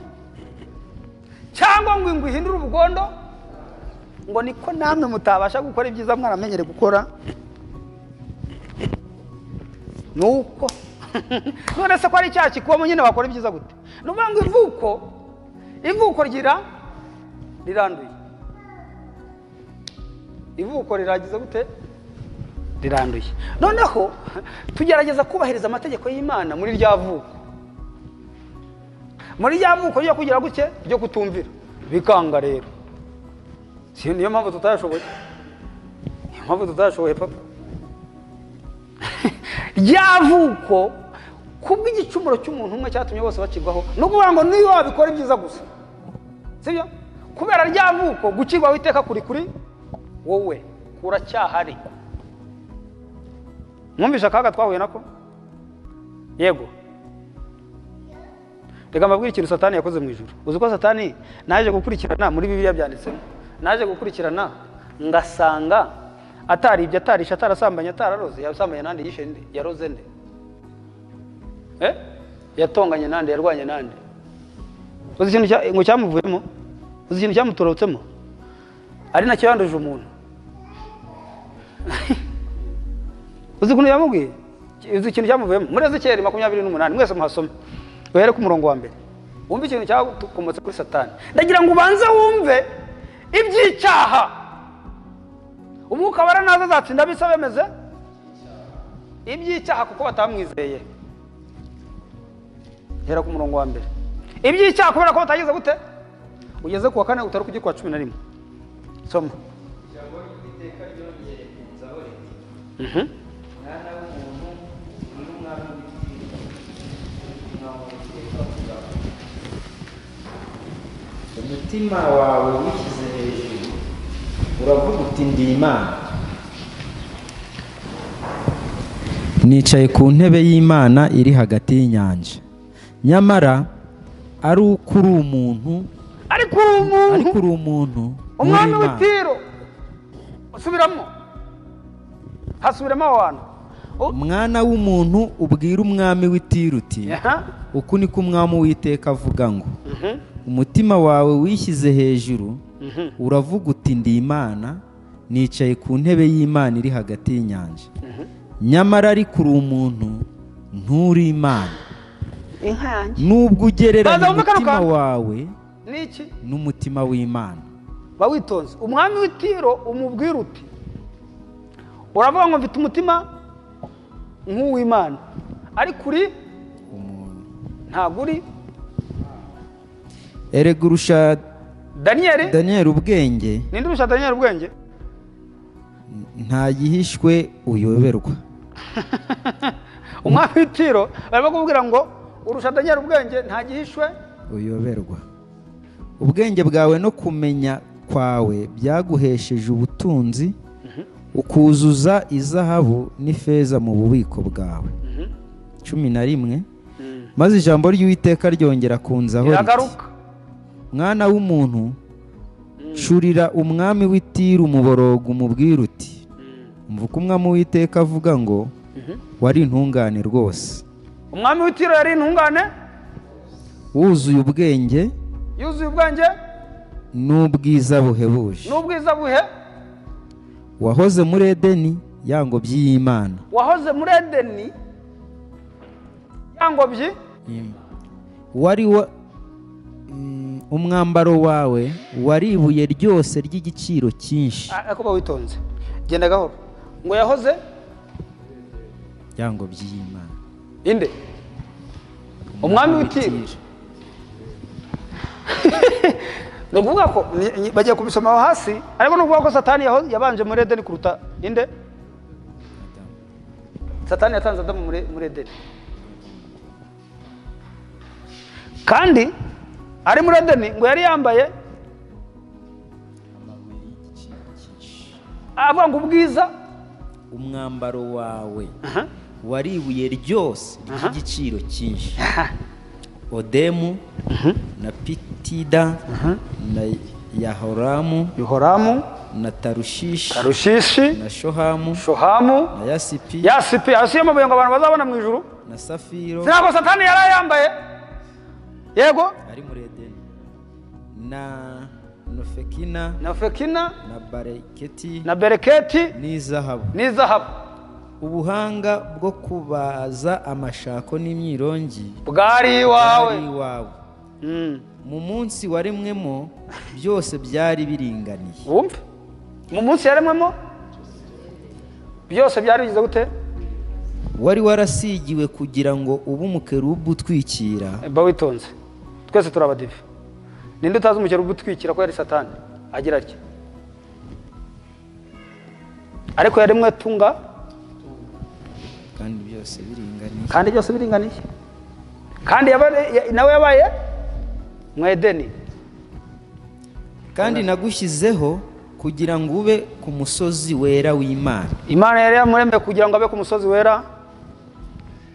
cyangwa ngo ingwe ihindure ubugondo, ngo niko namwe mutabasha gukora ibyiza mwaramenyere gukora. Nuko none se ko ari icyaha kikubamo nyine wakora ibyiza gute? Nuvuga ngo ivuko ryira riranduye. Ivuko riragize gute? Riranduye. Noneho tugerageza kubahiriza amategeko y'Imana muri rya vuko, muri rya vuko ryo kugira guke ryo kutumvira bikanga. Rero si niyo mpamvu tutayashoboye, niyo mpamvu tutayashoboye papa. Rya vuko kubw'igicumuro cy'umuntu umwe cyatumye bose bacirwaho, no kuvuga ngo niyo wabikora ibyiza gusa, sibyo? Kubera rya vuko gucirwaho iteka kuri wowe kuracyahari. Mwumvisha akaga twahuye nako? Yego. Reka mbabwire ikintu Satani yakoze mu ijuru. Uzi ko Satani naje gukurikirana muri Bibiliya byanditsemo, naje gukurikirana ngasanga ataribye, atarisha, atarasambanye, atararoze. Yasambanye nande? Yishe nde? Yaroze nde? Yatonganye nande? Yarwanye nande? Uzi ikintu ngo cyamuvuyemo? Uzi ikintu cyamutorotsemo? Ari nacyo yanduje umuntu. Uzi ukuntu yamubwiye? Uzi ikintu cyamuvuyemo? Muri Ezekiyeli 28 mwese muhasome, uhere ku murongo wa mbere wumve ikintu cyakomotse kuri Satani. Ndagira ngo ubanze wumve iby'icyaha. Umwuka wera naza azatsinda abisa bemeze iby'icyaha kuko batamwizeye. Hera ku murongo wa mbere. Iby'icyaha kubera ko batageze gute? Ugeze ku wa kane utari kujya ku wa 11. Soma. Ijambo ry'Uwiteka ryongeye kunzaho riti, mwana w'umuntu, uri umwami w'Itiro, umutima wawe wishyize hejuru uravuga uti ndi Imana, nicaye ku ntebe y'Imana iri hagati y'inyanja. Nyamara ari uko uri umuntu, ariko uri umuntu, umwami w'Itiro. Usubiramo, hasubiramo aho hantu. Mwana w'umuntu, ubwira umwami w'Itiro uti uku niko umwami Uwiteka avuga ngo umutima wawe wishyize hejuru Uravuga uti ndi Imana, nicaye ku ntebe y'Imana iri hagati y'inyanja. Nyamara ariko uri umuntu, nturi Imana. Inka yanjye. Nubwo ugereranya Banza wumve kano umutima kantu. wawe Niki? n'umutima w'Imana. Ba witonze. Umwami w'Itiro umubwira uti uravuga ngo mfite umutima nk'uw'Imana, ariko uri ntabwo uri. Erega urusha Daniyeli. Daniel ubwenge. Ninde urusha Daniyeli ubwenge? Nta gihishwe uyoberwa. Umwami w'Itiro barimo kumubwira ngo urusha Daniyeli ubwenge, nta gihishwe uyoberwa. Ubwenge bwawe no kumenya kwawe byaguhesheje ubutunzi, ukuzuza izahabu n'ifeza mu bubiko bwawe. 11. Maze ijambo ry'Uwiteka ryongera kunzaho riti, Iragaruka. Mwana w'umuntu, curira umwami w'Itiro umuborogo, umubwira uti umva uko umwami w'Uwiteka avuga ngo wari intungane rwose. Umwami w'Itiro yari intungane, wuzuye ubwenge, yuzuye ubwenge n'ubwiza buhebuje. N'ubwiza buhe. Wahoze muri Edeni, ya ngobyi y'Imana. Wahoze muri Edeni, ya ngobyi. Wari umwambaro wawe wari ibuye ryose ry'igiciro cyinshi. Ariko ba witonze, genda gahoro. Ngo yahoze ya ngobyi y'Imana. Inde? Umwami w'Itiro. Ni ukuvuga ko bagiye kubisoma aho hasi, ariko ni ukuvuga ko Satani yabanje muri Edeni kuruta inde? Satani yatanze Adamu muri Edeni. Kandi ari muri Edeni ngo yari yambaye avuga ngo ubwiza, umwambaro wawe wari ibuye ryose ry'igiciro cyinshi. Odemu na Pitida na Yahoramu na Tarushishi na Shohamu na Yasipi. Yasipi asiye amabuye ngo abantu bazabona mu ijuru, na Safiro. Ntabwo Satani yari yambaye. Yego, ari muri Edeni. Na Nofekina na Bareketi n'izahabu. Ubuhanga bwo kubaza amashako n'imyirongi bwari iwawe. Mu munsi waremwemo byose byari biringaniye. Wumve, mu munsi yaremwemo byose byari bigize gute? Wari warasigiwe kugira ngo ube umukerubu utwikira. Ba witonze, twese turabadive. Ninde utazi umukerubu utwikira ko yari Satani? Agira atya, ariko yaremwe tunga kandi byose biringaniye. Kandi byose biringaniye. Kandi nawe yabaye mu Edeni. Kandi nagushyizeho kugira ngo ube ku musozi wera w'Imana. Imana yari yamuremye kugira ngo abe ku musozi wera.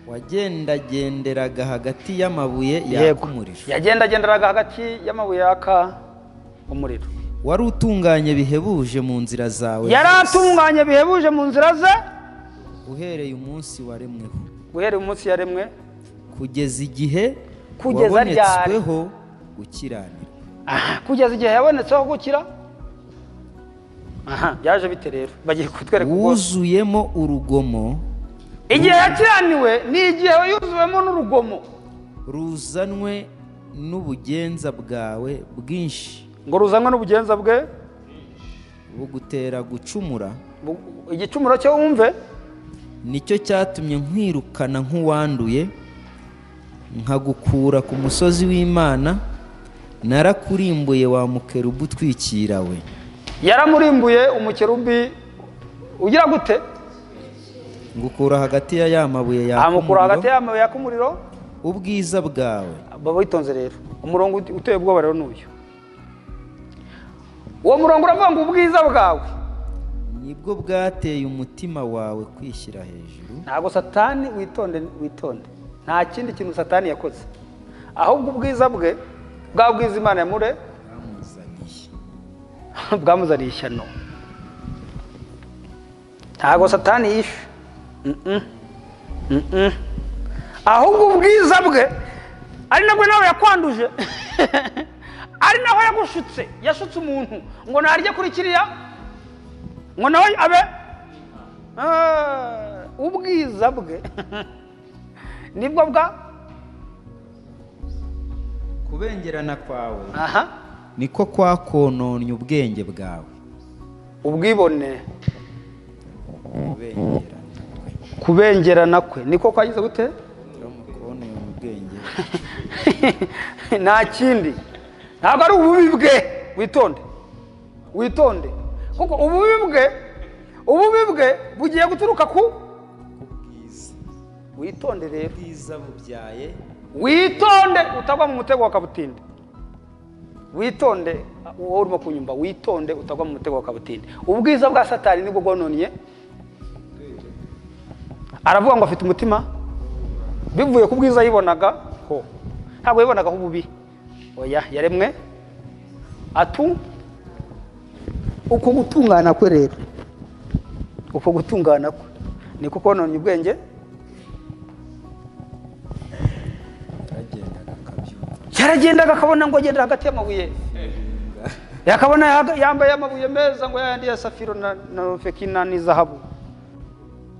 Wagendagenderaga hagati y'amabuye yaka umuriro. Yagendagenderaga hagati y'amabuye yaka umuriro. Wari utunganye bihebuje mu nzira zawe. Yari atunganye bihebuje mu nzira ze uhereye umunsi waremweho. Uhereye umunsi yaremwe kugeza igihe wabonetsweho gukiranirwa. Kugeza igihe yabonetseho gukira. Byaje bite rero? Bagiye kutwereka ubwo wuzuyemo urugomo. Igihe yakiraniwe ni igihe yuzuwemo n'urugomo ruzanwe n'ubugenza bwawe bwinshi. Ngo ruzanwe n'ubugenza bwe bugutera gucumura. Igicumuro cyo wumve nicyo cyatumye nkwirukana nk'uwanduye, nkagukura ku musozi w'Imana. Narakurimbuye wa mukerubu utwikira we. Yaramurimbuye umukerubi ugira gute? Ngukura hagati ya ya mabuye yaka umuriro. Hagati ya mabuye yaka umuriro. Ubwiza bwawe. Baba witonze rero. Umurongo uteye ubwoba rero n'uyu. Uwo murongo uravuga ngo ubwiza bwawe nibwo bwateye umutima wawe kwishyira hejuru. Ntabwo Satani, witonde. Nta kindi kintu Satani yakoze, ahubwo ubwiza bwe bwa bwiza Imana yamure bwamuzaniye ishyano. Ntabwo Satani yishe, ahubwo ubwiza bwe ari nabwo nawe yakwanduje. Ari Ari naho yagushutse, yashutse umuntu ngo narye kuri kiriya ngo nawe abe ubwiza bwe nibwo bwa kubengerana kwawe. Aha niko kwakononye ubwenge bwawe. Ubwibone kubengerana kwe niko kwagize gute? Nta kindi, ntabwo ari ububi bwe. Witonde, witonde, kuko ububi bwe bugiye guturuka ku bwiza. Witonde rero, ubwiza bubyaye. Witonde utagwa mu mutego wa kabutindi. Witonde wowe urimo kunyumva, witonde utagwa mu mutego wa kabutindi. Ubwiza bwa Satani nibwo bwononye. Aravuga ngo afite umutima bivuye ku bwiza yibonaga ho, ntabwo yibonaga ho ububi. Oya, yaremwe atu uko gutungana kwe rero, uko gutungana kwe niko kononye ubwenge. Yaragendaga akabona ngo agenda hagati y'amabuye, yakabona yambaye amabuye meza ngo yayandi ya safiro na fekina n'izahabu,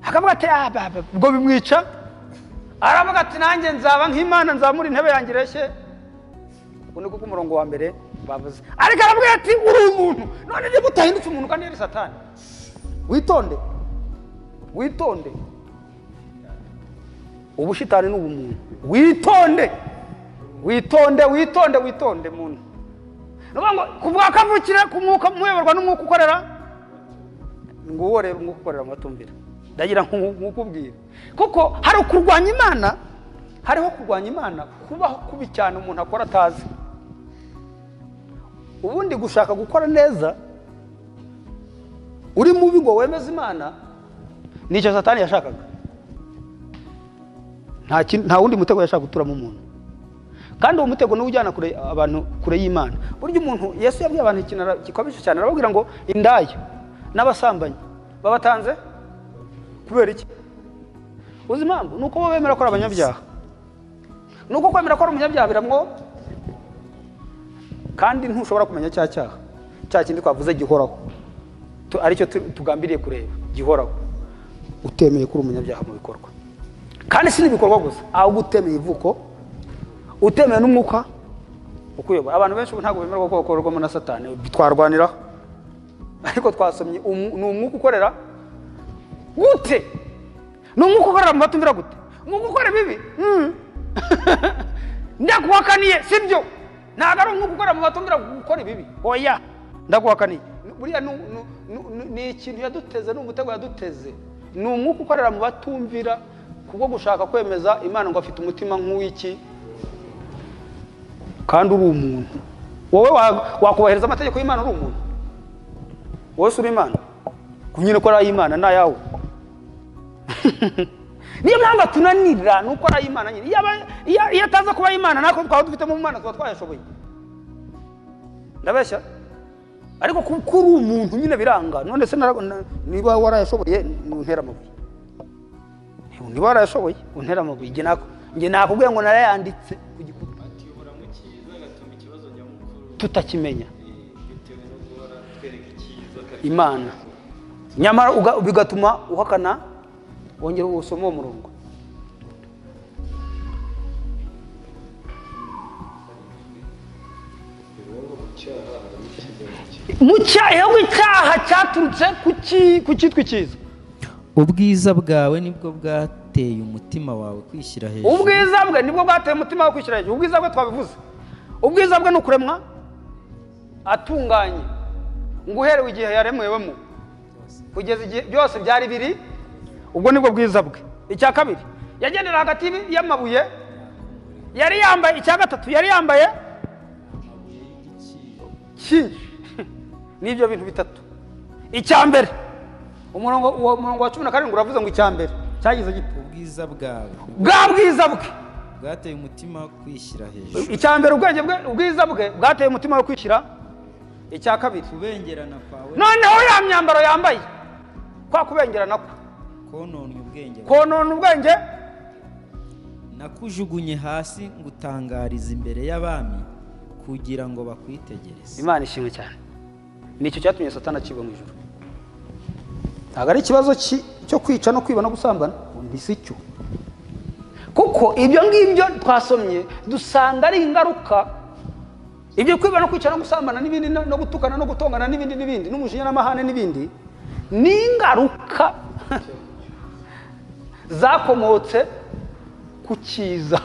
akavuga ati ubwo bimwica. Aravuga ati nanjye nzaba nk'Imana, nzamura intebe yanjye ireshye. Ubu ni kuko umurongo wa mbere bavuze, ariko aravuga ati uri umuntu, none niba utahindutse umuntu kandi yari Satani. Witonde, witonde, ubushitani ni ubumuntu. Witonde, witonde, witonde, witonde muntu. Nuvuga ngo kuvuga kavukire ku mwuka, muyoborwa n'umwuka ukorera nguwo rero, umwuka ukorera amatumvira. Ndagira nkukubwira kuko hari kurwanya Imana, hariho kurwanya Imana kubaho kubi cyane umuntu akora atazi. Ubundi gushaka gukora neza uri mubi ngo wemeze Imana, nicyo Satani yashakaga. Nta wundi mutego yashaka guturamo umuntu, kandi uwo mutego niwo ujyana kure abantu, kure y'Imana. Burya umuntu, Yesu yabwiye abantu ikintu gikomeye cyane, arababwira ngo indaya n'abasambanyi babatanze kubera iki? Uzi impamvu? Nuko bo bemera ko ari abanyabyaha. Nuko kwemera ko ari umunyabyaha biramwo, kandi ntushobora kumenya cya cyaha cya kindi twavuze gihoraho, aricyo tugambiriye kureba gihoraho, utemeye ko uri umunyabyaha mu bikorwa. Kandi si n'ibikorwa gusa, ahubwo utemeye ivuko, utemeye n'umwuka ukuyobora. Abantu benshi ubu ntabwo bemerwa ko bakorerwamo na Satani, twarwaniraho, ariko twasomye ni umwuka ukorera gute? Ni umwuka ukorera mu batumvira gute? Umwuka ukora bibi? Ndaguhakaniye, sibyo? Ntabwo ari umwuka ukorera mu batumvira gukora ibibi. Oya, ndaguhakaniye. Buriya ni ikintu yaduteze, ni umutego yaduteze. Ni umwuka ukorera mu batumvira kubwo gushaka kwemeza Imana ngo afite umutima nk'uw'iki, kandi uri umuntu. Wowe wakubahiriza amategeko y'Imana uri umuntu? Wowe uri Imana? Kunyine ko ari ay'Imana na yawe. Niyo mpamvu atunanira, nuko ari ay'Imana nyine. Iyo ataza kuba ay'Imana natwe twaba dufite mu Mana tuba twayashoboye. Ndabeshya? Ariko kuko uri umuntu nyine biranga. None se niba warayashoboye untera amabuye, niba warayashoboye untera amabuye. Njye nakubwiye ngo narayanditse ku gikuta, tutakimenya Imana, nyamara bigatuma uhakana. Wongera usome uwo murongo. Mu cyaha cyaturutse ku cyitwa icyiza. Ubwiza bwawe nibwo bwateye umutima wawe kwishyira hejuru. Ubwiza bwe nibwo bwateye umutima wawe kwishyira hejuru. Ubwiza bwe twabivuze. Ubwiza bwe ni ukuremwa atunganye, ngo uherewe igihe yaremwewemo kugeza igihe byose byari biri, ubwo nibwo bwiza bwe. Icya kabiri, yagendera hagati y'amabuye yari yambaye. Icya gatatu, yari yambaye cyinshi. Nibyo bintu bitatu. Icya mbere, umurongo wa 17 uravuze ngo icya mbere cyagize gito, ubwiza bwawe bwa bwiza bwe bwateye umutima kwishyira hejuru. Icya mbere, ubwenge bwe, ubwiza bwe bwateye umutima wo kwishyira. Icya kabiri, kubengerana kwawe. Noneho ya myambaro yambaye kwa kubengerana kwe kononye ubwenge, konona ubwenge. Nakujugunye hasi ngutangariza imbere y'abami Kugira ngo bakwitegereze. Imana ishimwe cyane. Nicyo cyatumye Satani acibwa mu ijuru. Ntabwo ari ikibazo cyo kwica no kwiba no gusambana, si cyo. Kuko ibyo ngibyo twasomye dusanga ari ingaruka. Ibyo kwiba no kwica no gusambana n'ibindi no gutukana no gutongana n'ibindi n'ibindi n'umujinya n'amahane n'ibindi ni ingaruka zakomotse ku cyiza.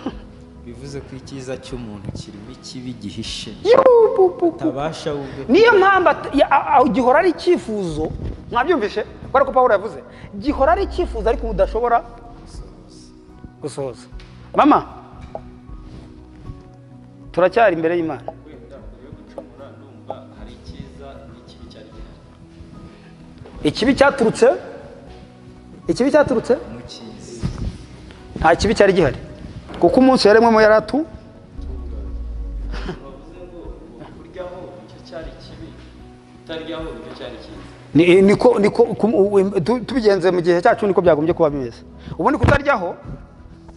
Bivuze ko icyiza cy'umuntu kirimo ikibi gihishe. Tabasha ubwe. Niyo mpamvu gihora ari icyifuzo, mwabyumvishe kubera ko Pawulo yavuze gihora ari icyifuzo ariko udashobora gusohoza. Mama, turacyari imbere y'Imana. Ikibi cyaturutse, ikibi cyaturutse mu cyiza. Nta kibi cyari gihari kuko umunsi yaremwemo yaratu. Niko niko tubigenze mu gihe cyacu niko byagombye kuba bimeze. Ubundi kutaryaho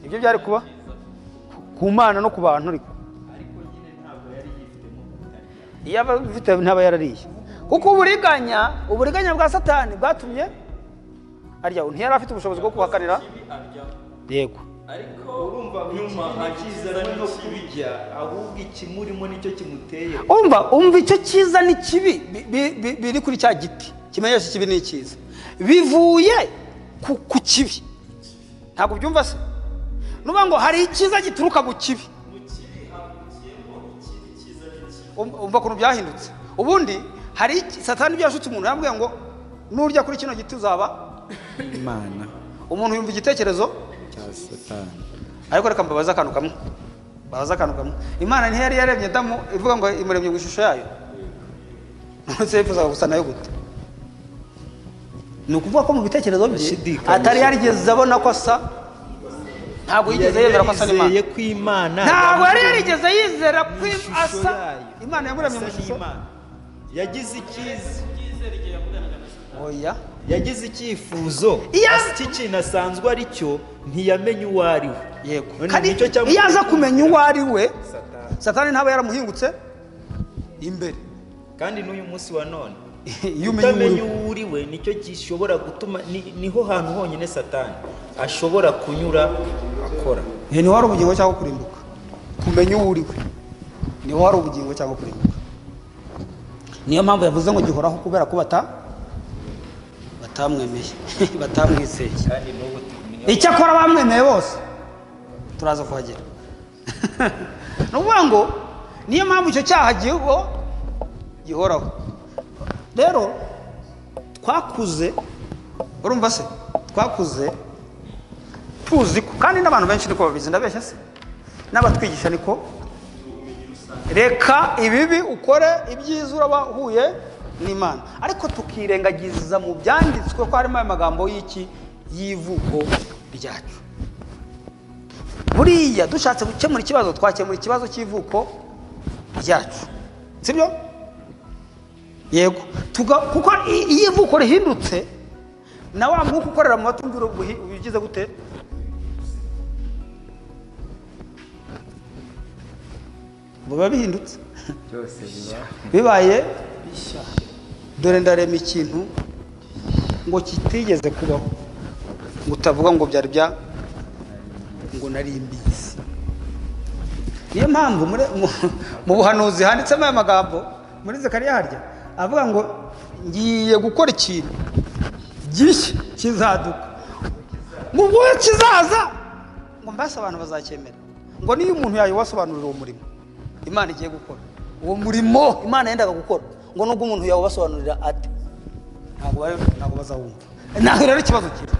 ibyo byari kuba ku Mana no ku bantu, ariko iyo aba afite ntaba yarariye. Kuko uburiganya bwa Satani bwatumye arya, ntiyari afite ubushobozi bwo kuhakanira. Yego. Ariko urumva nyuma akizana no kubijya, ahubwo ikimurimo nicyo kimuteye. Umva icyo cyiza n'ikibi biri kuri cya giti kimenyesha ikibi n'icyiza bivuye ku kibi. Ntabwo byumva se? Nuba ngo hari icyiza gituruka mu kibi. Umva kuntu byahindutse. Ubundi hari Satani byashutse umuntu yambwiye ngo nurya kuri kino giti uzaba Imana. Umuntu yumva igitekerezo cya Satani. Ariko reka mbabaza akantu kamwe. Babaza akantu kamwe. Imana ntiyari yaremye Adamu ivuga ngo imuremye mu ishusho yayo. None yifuzaga gusa nayo gute? Ni ukuvuga ko mu bitekerezo bye atari yarigeze abona ko asa, ntabwo yigeze yemera ko asa n'Imana. Ntabwo yari yarigeze yizera ko asa. Imana yamuremye mu ishusho. Yagize icyiza. Oya. Yagize icyifuzo cy'ikintu asanzwe ari cyo, ntiyamenye uwo ari we. Yego. Iyo aza kumenya uwo ari we, Satani ntaba yaramuhingutse imbere. Kandi n'uyu munsi wa none utamenya uwo uri we nicyo gishobora gutuma, niho hantu honyine Satani ashobora kunyura akora. Niho hari ubugingo cyangwa kurimbuka. Kumenya uwo uri we niho hari ubugingo cyangwa kurimbuka. Niyo mpamvu yavuze ngo gihoraho kubera ko batamwemeye batamwizeye. Icyakora bamwemeye bose turaza kuhagera. Ni ukuvuga ngo niyo mpamvu icyo cyaha gihoraho. Rero twakuze, urumva se, twakuze tuzi ko, kandi n'abantu benshi niko babizi, ndabeshya se, n'abatwigisha niko. Reka ibibi ukore ibyiza uraba uhuye n'Imana. Ariko tukirengagiza mu byanditswe ko harimo aya magambo y'iki y'ivuko ryacu. Buriya dushatse gukemura ikibazo twakemura ikibazo cy'ivuko ryacu, sibyo? Yego. Kuko iyo ivuko rihindutse na wa mwuka ukorera mu batumvira ubigize gute? Biba bihindutse bibaye bishya. Dore ndarema ikintu ngo kitigeze kubaho, ngo utavuga ngo byari bya ngo nari mbizi. Niyo mpamvu mu buhanuzi handitsemo aya magambo muri Zekariya harya avuga ngo ngiye gukora ikintu gishya kizaduka, ngo ubwo kizaza ngo mbase abantu bazacyemera, ngo niyo umuntu yayibasobanurira uwo murimo Imana igiye gukora, uwo murimo Imana yendaga gukora, ngo nubwo umuntu yawubasobanurira ate ntabwo bazawumva. Ntabwo rero ikibazo kiri.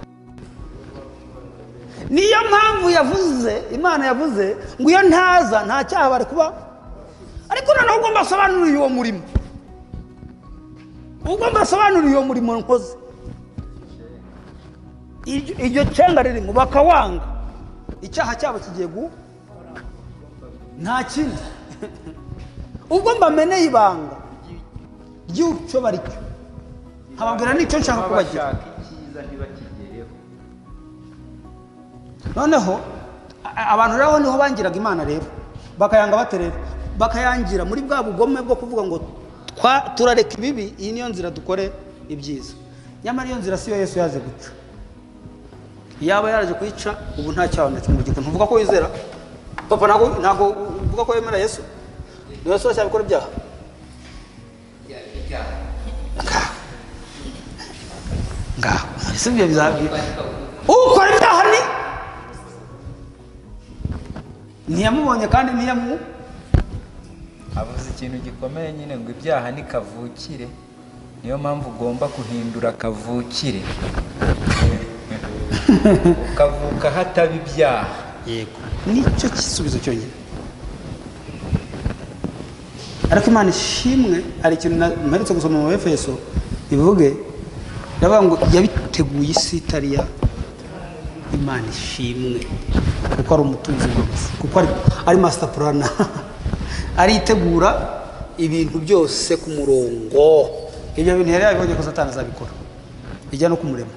Niyo mpamvu yavuze, Imana yavuze ngo iyo ntaza nta cyaha bari kuba, ariko noneho ubwo mbasobanuriye uwo murimo, ubwo mbasobanuriye uwo murimo nkoze, iryo cenga ririmo bakawanga, icyaha cyabo kigiye gu nta kindi. Ubwo mbameneye ibanga ry'icyo bari cyo, nkababwira n'icyo nshaka kubagira. Noneho abantu rero niho bangiraga Imana rero bakayanga bate rero. Bakayangira muri bwa bugome bwo kuvuga ngo turareka ibibi, iyi niyo nzira dukore ibyiza. Nyamara iyo nzira siyo Yesu yaje guca. Yaba yaraje kuyica ubu nta cyaha na kimwe gikora. Ntuvuga ko wizera papa, ntago uvuga ko wemera Yesu. Ni Yesu aracyabikora ibyaha. Ngaho ese ibyo bizabye ukora ibyaha ni ntiyamubonye kandi ntiyamu avuze ikintu gikomeye nyine ngo ibyaha ni kavukire, niyo mpamvu ugomba guhindura kavukire ukavuka hataba ibyaha. Yego, nicyo gisubizo cyonyine. Ariko Imana ishimwe, hari ikintu mperutse gusoma mu Efeso ivuge, ndavuga ngo yabiteguye isi itariya. Imana ishimwe kuko ari umutunzi w'isi, kuko ari master plan, aritegura ibintu byose ku murongo. Ibyo bintu yari yabibonye ko Satani azabikora, ijya no kumurema,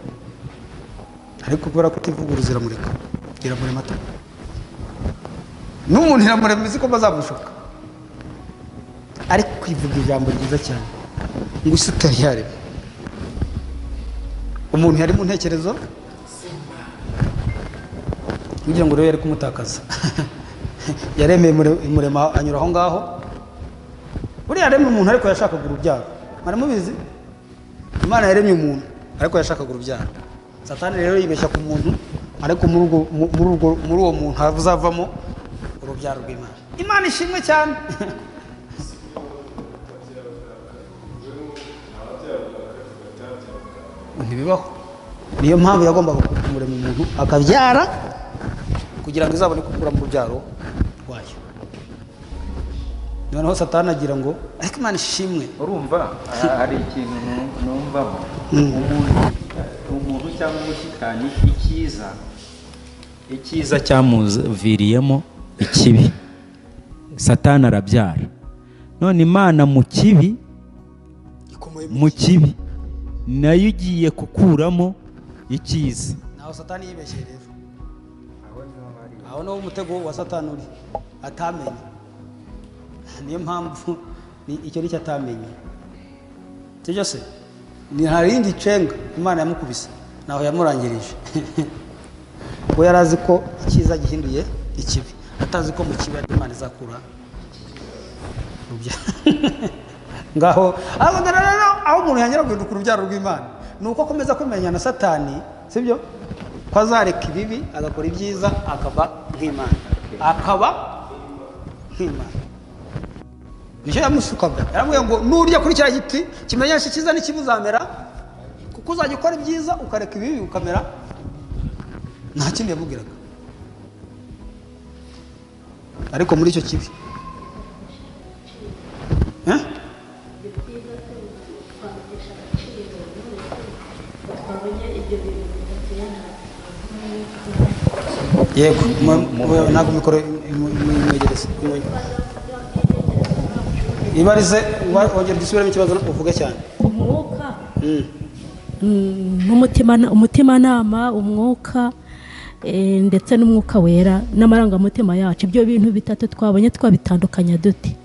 ariko kubera ko ativuguruza iramureka, iramurema ata n'umuntu iramurema izi ko bazamushuka. Ariko kwivuga ijambo ryiza cyane ngo isi itari yarema, umuntu yari mu ntekerezo kugira ngo rero yari kumutakaza. Yaremeye imurema anyura aho ngaho. Buriya yaremye umuntu ariko yashakaga urubyaro. Mwari mubizi? Imana yaremye umuntu ariko yashakaga urubyaro. Satani rero yibeshya ku muntu, ariko muri uwo muntu hazavamo urubyaro rw'Imana. Imana ishimwe cyane. Ntibibaho. Niyo mpamvu yagombaga kumurema umuntu akabyara kugira ngo izabone gukura mu rubyaro rwayo. Noneho Satani agira ngo ariko Imana ishimwe. Urumva hari ikintu numvamo, umuntu cyangwa umushitani, icyiza cyamuviriyemo ikibi, Satani arabyara. None Imana mu kibi nayo igiye kukuramo icyiza. Naho Satani yibeshye rero, aho niho umutego wa Satani uri, atamenye. Niyo mpamvu icyo nicyo atamenye. Sibyo se? Ni nta rindi cenga Imana yamukubise, naho yamurangirije. We yari azi ko icyiza gihinduye ikibi, atazi ko mu kibi ari Imana izakura urubyaro. Ngaho aho umuntu yanyura guhinduka urubyaro rw'Imana ni uko akomeza kumenya na Satani, sibyo? Ko azareka ibibi agakora ibyiza akaba nk'Imana, akaba nk'Imana. Nicyo yamushukaga, yaramubwiye ngo nurya kuri cya giti kimenyesha icyiza n'ikibi uzamera, kuko uzajya ukora ibyiza ukareka ibibi ukamera. Nta kindi yamubwiraga, ariko muri icyo kibi yego, ntabwo mikoro imwegereze ibarize, wongera ugisubiremo ikibazo uvuge cyane. Umwuka n'umutimanama, umwuka ndetse n'umwuka wera n'amarangamutima yacu, ibyo bintu bitatu twabonye twabitandukanya dute?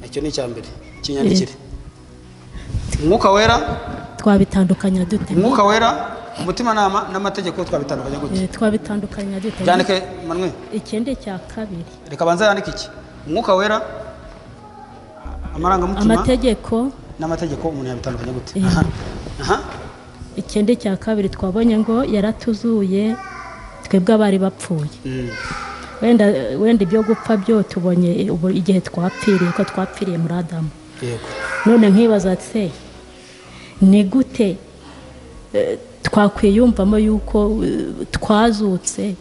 Icyo ni icya mbere, kinyandikire. Umwuka wera twabitandukanya dute? Umwuka wera, umutimanama n'amategeko twabitandukanya gute? Twabitandukanya dute? Byandike Manuel. Ikindi cya kabiri, reka banza yandike iki. Umwuka wera, amarangamutima, amategeko n'amategeko umuntu yabitandukanya gute? Aha. Ikindi cya kabiri twabonye ngo yaratuzuye twebwe abari bapfuye. Wenda ibyo gupfa byo tubonye igihe twapfiriye, ko twapfiriye muri Adamu. Yego. None nkibaza se ni gute twakwiyumvamo yuko twazutse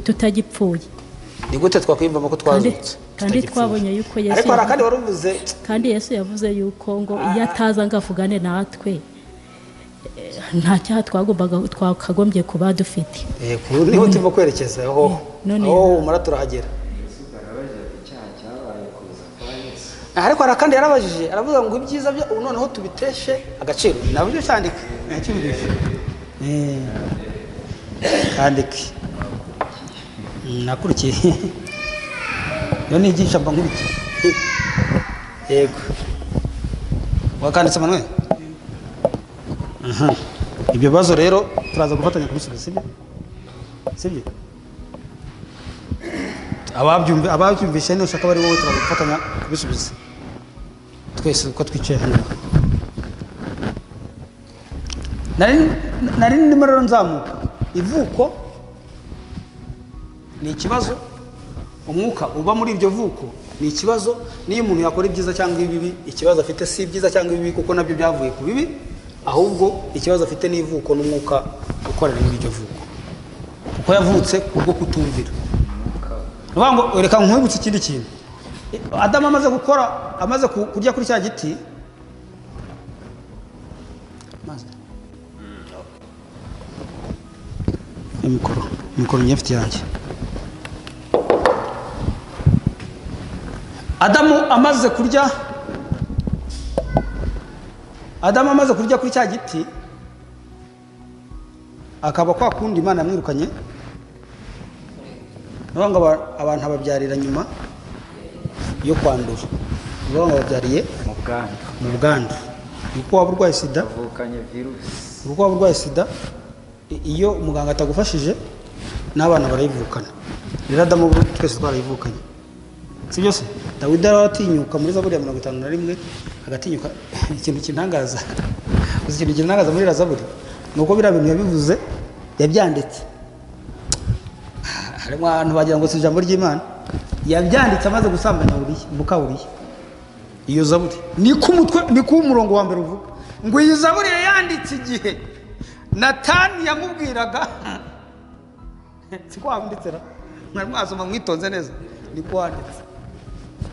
tutagipfuye? Ni gute twakwiyumvamo ko twazutse kandi twabonye yuko Yesu, ariko harakandi waruvuze, kandi Yesu yavuze yuko ngo iyo ataza ngo avugane natwe nta cyaha twagombaga twakagombye kuba dufite. Yego, niho turimo kwerekeza aho umara turahagera. Ariko harakandi yarabajije aravuga ngo ibyiza byo noneho tubiteshe agaciro. Nabyo cyandike nakibirije. Kandike. Nakurikiye. Iyo nigisha mba nkurikiye. Yego. Wakanditse Manuel? Aha. Ibyo bibazo rero turaza gufatanya kubisubiza, sibyo? Sibyo? Ababyumvishe nushaka bari wowe turaza gufatanya kubisubiza. Twese uko twicaye hano. Nari ndimo rero nzamuka. Ivuko ni ikibazo, umwuka uba muri ibyo vuko ni ikibazo, niyo umuntu yakora ibyiza cyangwa ibibi, ikibazo afite si ibyiza cyangwa ibibi kuko nabyo byavuye ku bibi, ahubwo ikibazo afite ni ivuko n'umwuka ukorera muri iryo vuko, kuko yavutse kubwo kutumvira. Uvuga ngo reka nkwibutse ikindi kintu. Adamu amaze gukora, amaze kurya kuri cya giti, mikoro nyefite yanjye. Adamu amaze kurya kuri cya giti, akaba kwa kundi Imana yamwirukanye, ngo abantu ababyarira nyuma yo kwandura, ngo babyariye mu bwandu. Uko waba urwaye sida, uko waba urwaye sida, iyo muganga atagufashije n'abana barayivukana. Rero Adamu twese twarayivukanye, si byo se? Dawidi aratinyuka muri Zaburi ya 51 agatinyuka. Ikintu kintangaza, uzi ikintu kintangaza muri Zaburi ni uko biriya bintu yabivuze, yabyanditse. Harimo abantu bagira ngo si ijambo ry'Imana, yabyanditse amaze gusambanya Uriya, muka Uriya. Iyo Zaburi ni ku mutwe, ni ku murongo wa mbere uvuga ngo iyi Zaburi yanditse igihe Natani yamubwiraga. Siko wanditse ra, mwari mwasoma mwitonze neza, niko wanditse.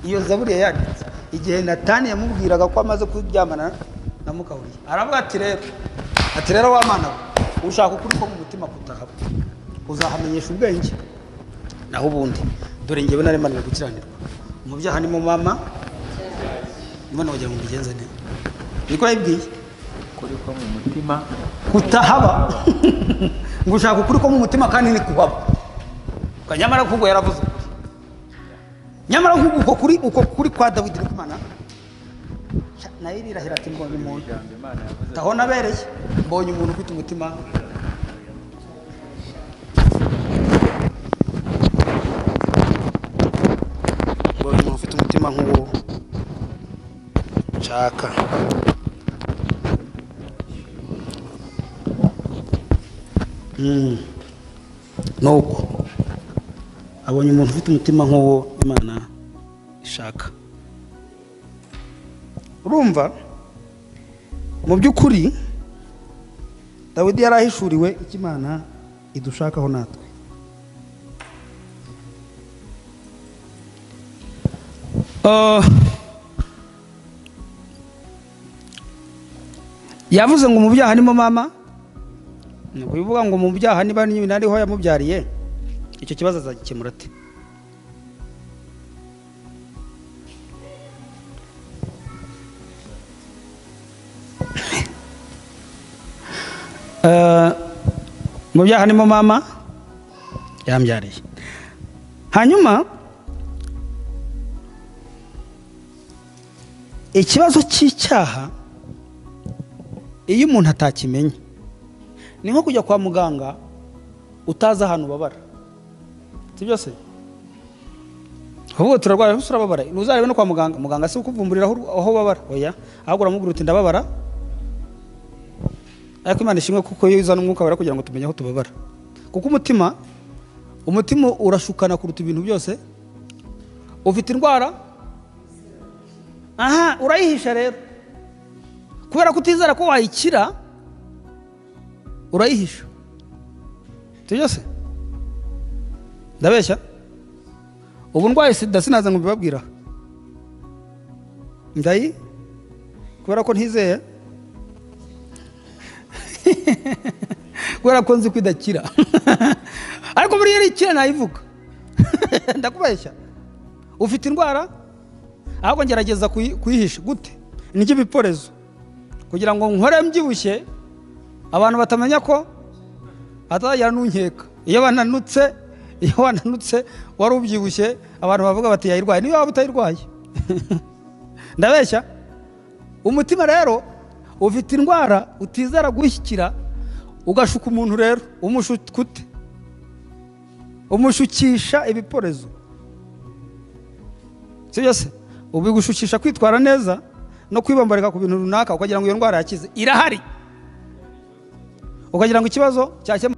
Iyo Zaburi yanditse igihe Natani yamubwiraga ko amaze kuryamana na muka Uriya. Aravuga ati rero wa Mana, ushaka ukuri ko mu mutima kutahaba, uzahamenyesha ubwenge, naho ubundi dore ngewe naremanira gukiranirwa mu byaha ni mu mama Imana wagira ngo mbigenze nte. Niko yabibwiye, ukuri ko mu mutima kutahaba. Ngo ushaka ukuri ko mu mutima kandi ni kuhaba. Kanyamara kuko yaravuze. Nyamara kuko kuri uko kuri kwa Dawidi n'Imana nayo irahira ati mbonye umuntu taho nabereye, mbonye umuntu ufite umutima. Mbonye umuntu ufite umutima nk'uwo nshaka. Nuko abonye umuntu ufite umutima nk'uwo Imana ishaka. Urumva mu by'ukuri Dawidi yarahishuriwe icyo Imana idushakaho natwe. Yavuze ngo mu byaha nimo mama, ni kubivuga ngo mu byaha niba nariho yamubyariye, icyo kibazo azagikemura ate? Mu byaha nimo mama yambyariye. Hanyuma ikibazo cy'icyaha iyo umuntu atakimenye ni nko kujya kwa muganga utazi ahantu ubabara, si byo se? Ahubwo turarwara urababara, ntuzarebe no kwa muganga, muganga si ukuvumburira aho ubabara, oya, ahubwo uramubwira uti ndababara. Ariko Imana ishimwe kuko iyo izana umwuka wera kugira ngo tumenye aho tubabara, kuko umutima urashukana kuruta ibintu byose. Ufite indwara, aha urayihisha rero, kubera kutizera ko wayikira urayihisha. Sibyo se? Ndabeshya? Ubu ndwaye sida sinaza ngo mbibabwira, ndayi kubera ko ntizeye, kubera ko nzi ko idakira. Ariko muri iyo ikira nayivuga. Ndakubeshya? Ufite indwara, ahubwo ngerageza kuyihisha. Gute? Niki biporezo kugira ngo nkore mbyibushye abantu batamenya ko atazagera n'unkeka. Iyo bananutse Iyo wananutse wari ubyibushye, abantu bavuga bati yayirwaye, niyo waba utayirwaye. Ndabeshya? Umutima rero ufite indwara utizera gushyikira, ugashuka umuntu. Rero umushuka ute? Umushukisha ibiporezo, sibyo se? Ubigushukisha kwitwara neza no kwibambarika ku bintu runaka, ukagira ngo iyo ndwara yakize. Irahari, ukagira ngo ikibazo cyakemuka.